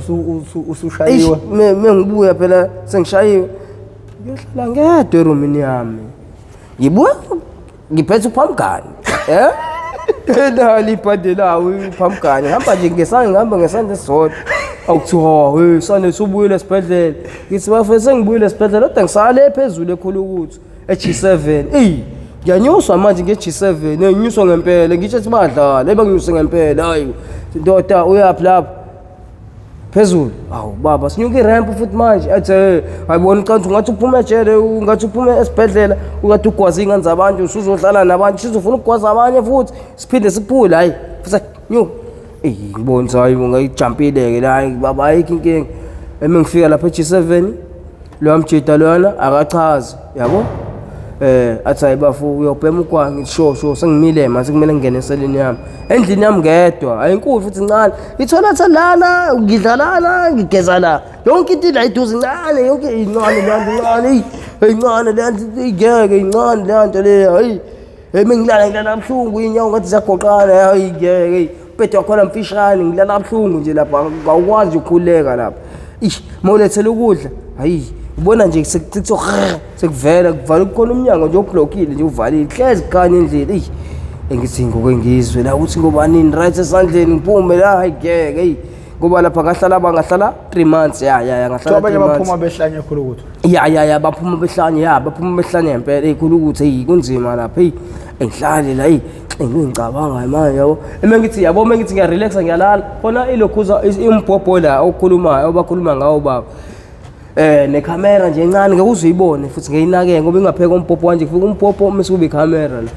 usushayiwe. Eish, me ngibuya phela sengishayiwe ngiyohlala ngedwa erumini yami ngibuya ngiphethe uphamgane eh nalo ibhande lawo uphamgane ngihamba nje ngesandla ngihamba ngesandla esisodwa awukuthiwa hey sane subuyile esibhedlela ngithi bafethu sengibuyile esibhedlela kodwa ngisale phezulu ekhulu ukuthi e-G7 eyi ngiyanyuswa manje nge-G7 nginyuswa ngempela ngitsho ukuthi badlala ebanginyuse ngempela hayi ndoda uyaphi lapho phezulu awu baba sinyuka iremp futhi manje athi hey ayibona ucansi ungathi uphume ejele ungathi uphume esibhedlela ungathi ugwaza iy'ngane zabantu usuzodlala nabantu sizofuna ukugwaza abanye futhi siphinde sikuphule hayi futhi nyuka eyi ngibona ukuthi hayi ungayijampile-ke la hayi baba ayikho inkinga eme ngifika lapha e-G7 loya mjida loyana akachazi yabo athi hayi bafo uyobhema ugwayi ngithi sho sho sengimile manje sekumele ngingene eseleni yami endlini yami ngedwa ayinkulu futhi incane itholatha lana ngidla lana ngigeza la yonke into ila iduze incane yonke incane le nto incane eyi incane le nto ngeke incane le nto le hayi hey mengilala ngilala kabuhlungu iy'nyawo ngathi ziyagoqana hayi ngeke eyi umbhede wakhona mfishane ngilala kabuhlungu nje lapha awukwazi nje ukukhululeka lapha ish uma ulethela ukudla hayi ubona nje sekuthiwa sekuvela kuvala kukhona umnyango nje oblockile nje uvalile hlezi kukhanya endlini eyi engithi ngoke ngizwe la ukuthi ngoba nini right esandleni ngiphume la hayi ngeke eyi ngoba lapha ngahlala bangahlala 3 months ya ya ya ngahlala Abanye 3 months baphuma behlanye khulu ukuthi. Ya ya ya baphuma behlanye ya baphuma behlanye ngempela eyi khulu ukuthi eyi kunzima lapha eyi engihlale la eyi engicabanga manje yabo eme ngithi yabo uma ngithi ngiyarelaxa ngiyalala khona ilokhuza umbhobho la okhulumayo obakhuluma ngawo baba nekhamera nje encane ngeke uze uyibone futhi ngeyinakeke ngoba ingapheka umbhobho wanje kufika umbhobho mase kube ikhamera la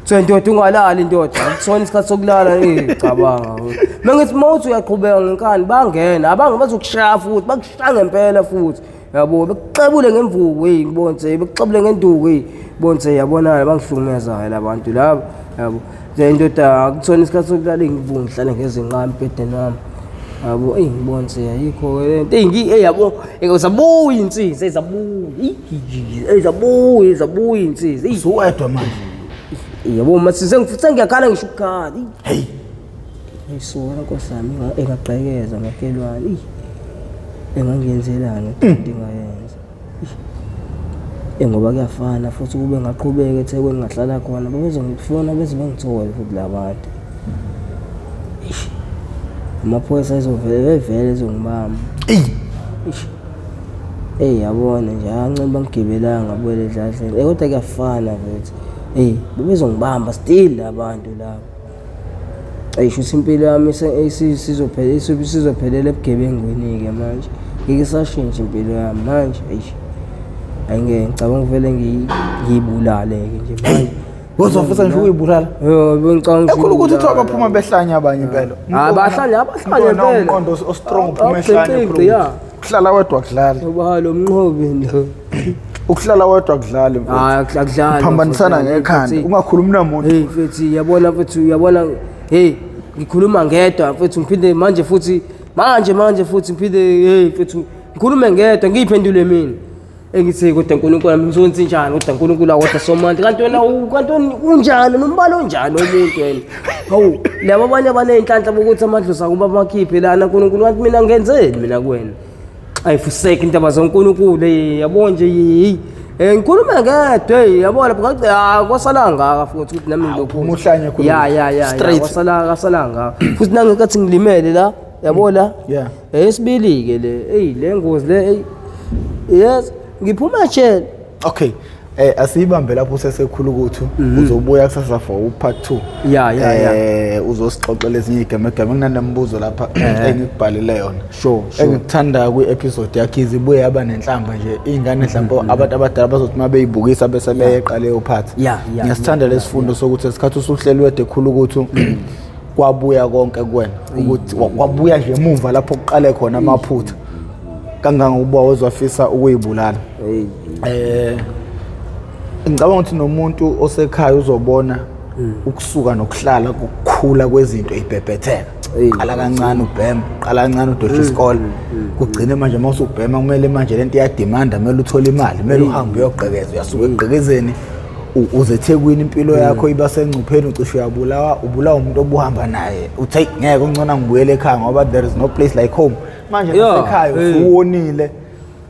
kuthiwa ndoda ungalali ndoda akusona isikhathi sokulala cabanga uma ngithi uma uthi uyaqhubeka ngenkani bangena abange bazokushaya futhi bakushaya ngempela futhi yabo bekuxebule ngemvubu hey ngibonse bekuxebule ngenduku hey bonse yabona bangihlukumezayo labantu laba yabo nje indoda akuthona isikhathi sokulala ngibuke ngihlale ngezinqa embhedeni wami yabo eyi ngibonse ayikho le nto eyi ngi eyi yabo zabuya insizi ezabuya ezabuya ezabuya insizi eyi Usuwedwa manje. yabo mase sengiyakhala ngisho ukukhala Hey. Ayisuka nkosi yami engagqekeza makhelwane eyi engangiyenzelani into engayenza ngoba kuyafana futhi kube ngaqhubeka eThekwini ngahlala khona babezongifuna beze bangithole futhi la bantu eish amaphoyisa ezovele vele ezongibamba Eyi. eish eyi yabona nje ancane bangigibelanga ngabuyela edladleni kodwa kuyafana futhi eyi bebezongibamba still abantu laba eyi shuthi impilo yami isizophelela ebugebengwini-ke manje ngeke isashintsha impilo yami manje eish ayingeke ngicabanga uvele ngiyibulale-ke nje manje Wozofisa nje ukuyibulala. Yebo ngicabanga Ekhulu ukuthi kuthiwa baphuma behlanya abanye impela. Hayi bahlanya abahlanya impela. Umqondo o-strong uphuma ehlanya Awuqiqi, ya. Ukuhlala wedwa kudlali. Ngoba lo mnqobi lo. Ukuhlala wedwa kudlali mfethu. Hayi akudlali. Uphambanisana ngekhanda ungakhulumi namuntu. Hey mfethu yabona mfethu uyabona hey ngikhuluma ngedwa mfethu ngiphinde manje futhi manje futhi ngiphinde hey mfethu ngikhulume ngedwa ngiyiphendule mina. Engithi kodwa uNkulunkulu wami ngizonzi njani kodwa uNkulunkulu kodwa somandla kanti wena kanti unjani nombalo onjani umuntu wena hawu laba abanye abaney'nhlanhla bokuthi amadlozi akuba bakhiphe lana uNkulunkulu kanti mina ngenzeni mina kuwena ayifuseki indaba zoNkulunkulu yabo nje hey ngikhuluma ngedwa hey yabo lapho ngathi kwasala ngaka futhi ukuthi nami ngilokhu Uphuma uhlanye khulu. ya ya ya Straight. kwasala ngaka futhi nangenkathi ngilimele la yabo la Yeah. Esibili ke le hey le ngozi le hey yes ngiphuma ejele Okay. Asiyibambe lapho usesekhulu ukuthi uzobuya kusasa for u-part 2. Yeah. Uzosixoxela ezinye igemegeme, kunanemibuzo lapha engikubhalele yona. Sure. Engikuthanda kwi-episode yakhe izibuye yaba nenhlamba nje, iy'ngane mhlawumbe, abantu abadala bazothi uma beyibukisa bese beyeqa leyo part. Ngiyasithanda lesifundo sokuthi esikhathi usuhleli wedwa ekhulu ukuthi kwabuya konke kuwena, ukuthi kwabuya nje emuva lapho kuqale khona amaphutha kangangokuba wezwafisa ukuyibulala. Hey. Ngicabanga ukuthi nomuntu osekhaya uzobona ukusuka nokuhlala kokukhula kwezinto ibhebhetheka. Qala kancane ubhema, qala kancane udosha isikole, kugcine manje uma usubhema kumele manje lento iyademanda, kumele uthole imali, kumele uhambe uyogqekeza, uyasuka ekugqekezeni uze eThekwini, impilo yakho iba sengcupheni, ucishe uyabulawa, ubulawa umuntu obuhamba naye, uthi, "Hey, ngeke, ungcono ngibuyele ekhaya ngoba there is no place like home." Manje nasekhaya usuwonile,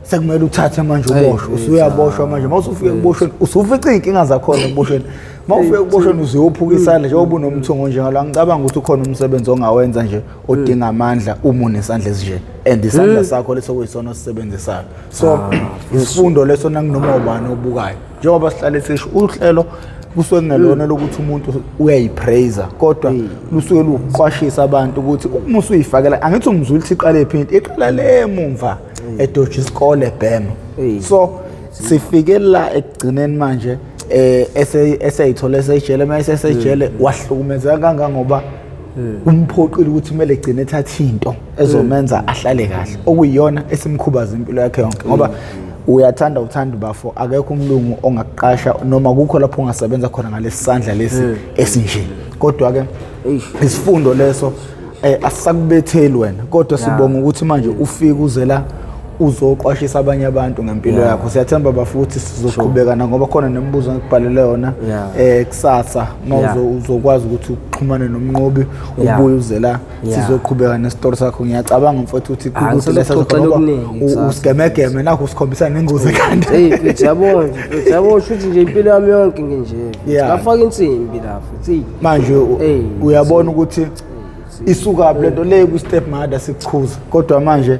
sekumele uthathe manje uboshwe, usuyaboshwa manje. Uma usufika ekuboshweni usufica iy'nkinga zakhona ekuboshweni. Uma ufika ekuboshweni uzuyophuka isandla njengoba unomthungo njengalo. Angicabanga ukuthi ukhona umsebenzi ongawenza nje odinga amandla uma unesandla esinje, and isandla sakho leso kuyisona osisebenzisayo. So isifundo leso nanginoma ubani obukayo, njengoba sihlale sisho, uhlelo kusuke kungelona lokuthi umuntu uyayipraise, kodwa lusuke luqwashisa abantu ukuthi uma usuyifakela, angithi umzulu ukuthi iqale phi into, iqala le emumva edoja isikole, bhema. So sifike la ekugcineni manje, eseyithola esejele, mase esejele wahlukumezeka kangangoba kumphoqile ukuthi kumele egcine ethatha into ezomenza ahlale kahle, okuyiyona esimkhubaza impilo yakhe yonke, ngoba uyathanda uthanda bafo, akekho umlungu ongakuqasha noma kukho lapho ungasebenza khona ngalesi sandla lesi esinje. Kodwa ke isifundo leso asisakubetheli wena, kodwa sibonga ukuthi manje ufike uze la uzoqwashisa abanye abantu ngempilo yakho. Siyathemba bafuthi sizoqhubeka na, ngoba khona nemibuzo engikubhalele yona kusasa uma uzokwazi ukuthi uxhumane nomnqobi, ubuye uze la, sizoqhubeka nesitori sakho. Ngiyacabanga mfowethu ukuthi Ah, kukude la ngisazoxoxela ngoba okuningi kusasa. usigemegeme nakho usikhombisa nengozi ekhanda. Hey mfethu, yabo nje mfethu, yabo shuthi nje impilo yami yonke nginje. Ngafaka insimbi la futhi. Manje Hey, uyabona ukuthi isuka lento le ku-step mother sikukhuza, kodwa manje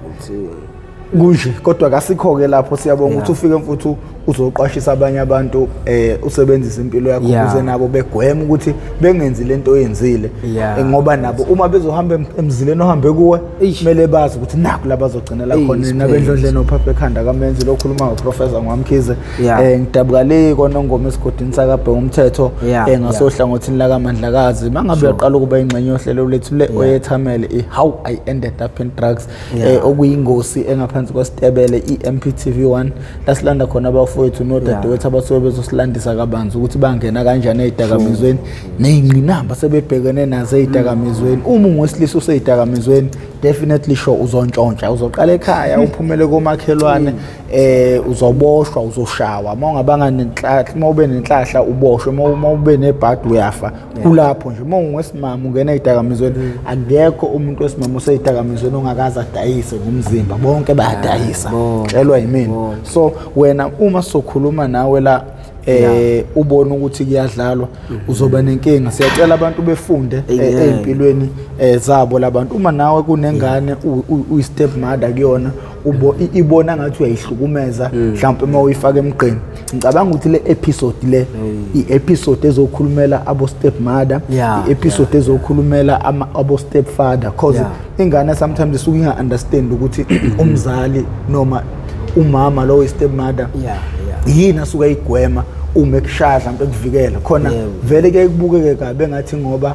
kunje, kodwa kasikho-ke lapho. Siyabonga ukuthi ufike mfuthu uzoqwashisa abanye abantu, usebenzise impilo yakho ukuze nabo begweme ukuthi bengenzi lento oyenzile. Ngoba nabo uma bezohamba emzileni ohambe kuwe, kumele bazi ukuthi nakhu la bazogcinela khona. Eish, Nabendlondleni ophapha ekhanda kamenzi lo khuluma ngoProfessor Ngwamkhize. Ngidabuka le koNongoma esigodini sakaBheka umthetho, ngasohlangothini lakaMandlakazi. Mangabe uyaqala ukuba ingxenye yohlelo lethu le oyethamele i-How I Ended Up in Drugs, okuyingosi engaphansi kwesitebele i-MPTV 1, lasilanda khona abafowethu nodadewethu abasuke bezosilandisa kabanzi ukuthi bangena kanjani ey'dakamizweni ney'ngqinamba sebebhekene nazo ey'dakamizweni. Uma ungowesilisa usey'dakamizweni, definitely sure uzontshontsha, uzoqala ekhaya uphumele komakhelwane, uzoboshwa, uzoshawa. Uma ungabanga nenhlahla, uma ube nenhlahla uboshwe, uma ube nebhadi uyafa. Kulapho nje uma ungowesimame ungena ey'dakamizweni, akekho umuntu wesimame osey'dakamizweni ongakaze adayise ngomzimba, bonke bayadayisa, tshelwa yimina. So wena uma sizokhuluma nawe la, ubone ukuthi kuyadlalwa, uzoba nenkinga. Siyacela abantu befunde ey'mpilweni zabo labantu. Uma nawe kunengane uyi-step mother kuyona, ibona ngathi uyayihlukumeza mhlawumbe uma uyifaka emgqeni, ngicabanga ukuthi le episode le i-episode ezokhulumela abo step mother, i-episode ezokhulumela abo step father, cause ingane sometimes isuke inga-understand ukuthi umzali noma umama lo oyi-step mother yini asuke ayigwema uma ekushaya, mhlawumbe ekuvikela khona. Vele kuyaye kubukeke kabi engathi ngoba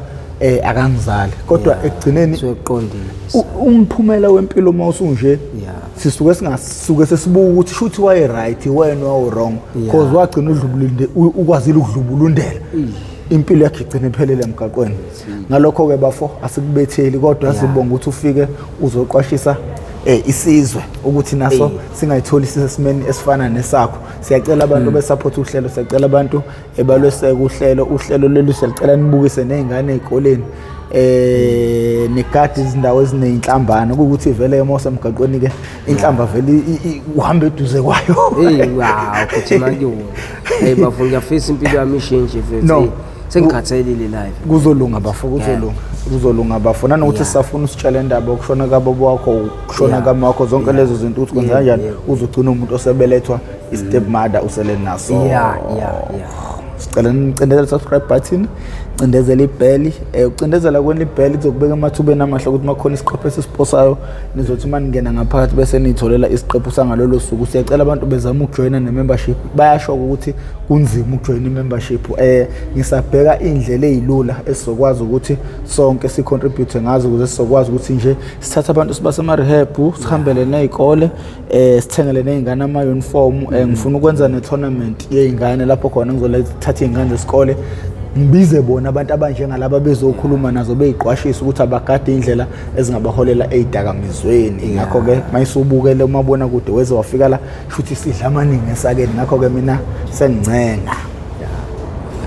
akangizali, kodwa ekugcineni Suyoqondisa. Umphumela wempilo uma usunje, sisuke singasuke sesibuka ukuthi shuthi waye right, wena wawu wrong, cause wagcina udlubulunde, ukwazile ukudlubulundela, impilo yakhe igcine iphelele emgaqweni. Ngalokho-ke bafo, asikubetheli, kodwa sibonga ukuthi ufike uzoqwashisa isizwe ukuthi naso singayitholi sisesimeni esifana nesakho. Siyacela abantu besupport uhlelo, siyacela abantu ebalweseka uhlelo, uhlelo lolu siyacela nibukise ney'ngane ey'koleni, negadi izindawo eziney'nhlambana, kuwukuthi vele uma usemgaqweni ke inhlamba vele uhambe eduze kwayo. Hey, wow, gijima kuyona. Hey bafo, ngiyafisa impilo yami ishintshe mfethu. No. Hey, sengikhathalile life. Kuzolunga bafo, kuzolunga. Kuzolunga bafo, nanokuthi sisafuna usitshele indaba yokushona kababa wakho, ukushona kama wakho, zonke lezo zinto ukuthi kwenza kanjani uzugcina umuntu osebelethwa i-step mother usele naso. Yeah. Sicela nicindezele subscribe button, cindezela ibheli. Ucindezela kwena ibheli kuzokubeka emathubeni amahle ukuthi makhona isiqephu esisiposayo, nizothi uma ningena ngaphakathi bese niyitholela isiqephu sangalolo suku. Siyacela abantu bezama ukujoyina ne-membership, bayasho ukuthi kunzima ukujoyina i-membership. Ngisabheka iy'ndlela ey'lula esizokwazi ukuthi sonke si-contribute ngazo ukuze sizokwazi ukuthi nje sithathe abantu sibase ema-rehab, sihambele ney'kole, sithengele ney'ngane ama-uniform. Ngifuna ukwenza ne-tournament yey'ngane lapho khona ngizothatha iy'ngane zesikole, ngibize bona abantu abanjengalaba bezokhuluma nazo, beyiqwashisa ukuthi abagade indlela ezingabaholela ey'dakamizweni. Ngakho-ke mayisubukele umabonakude weze wafika la, shuthi sidla amaningi esakeni. Ngakho-ke mina sengincenga.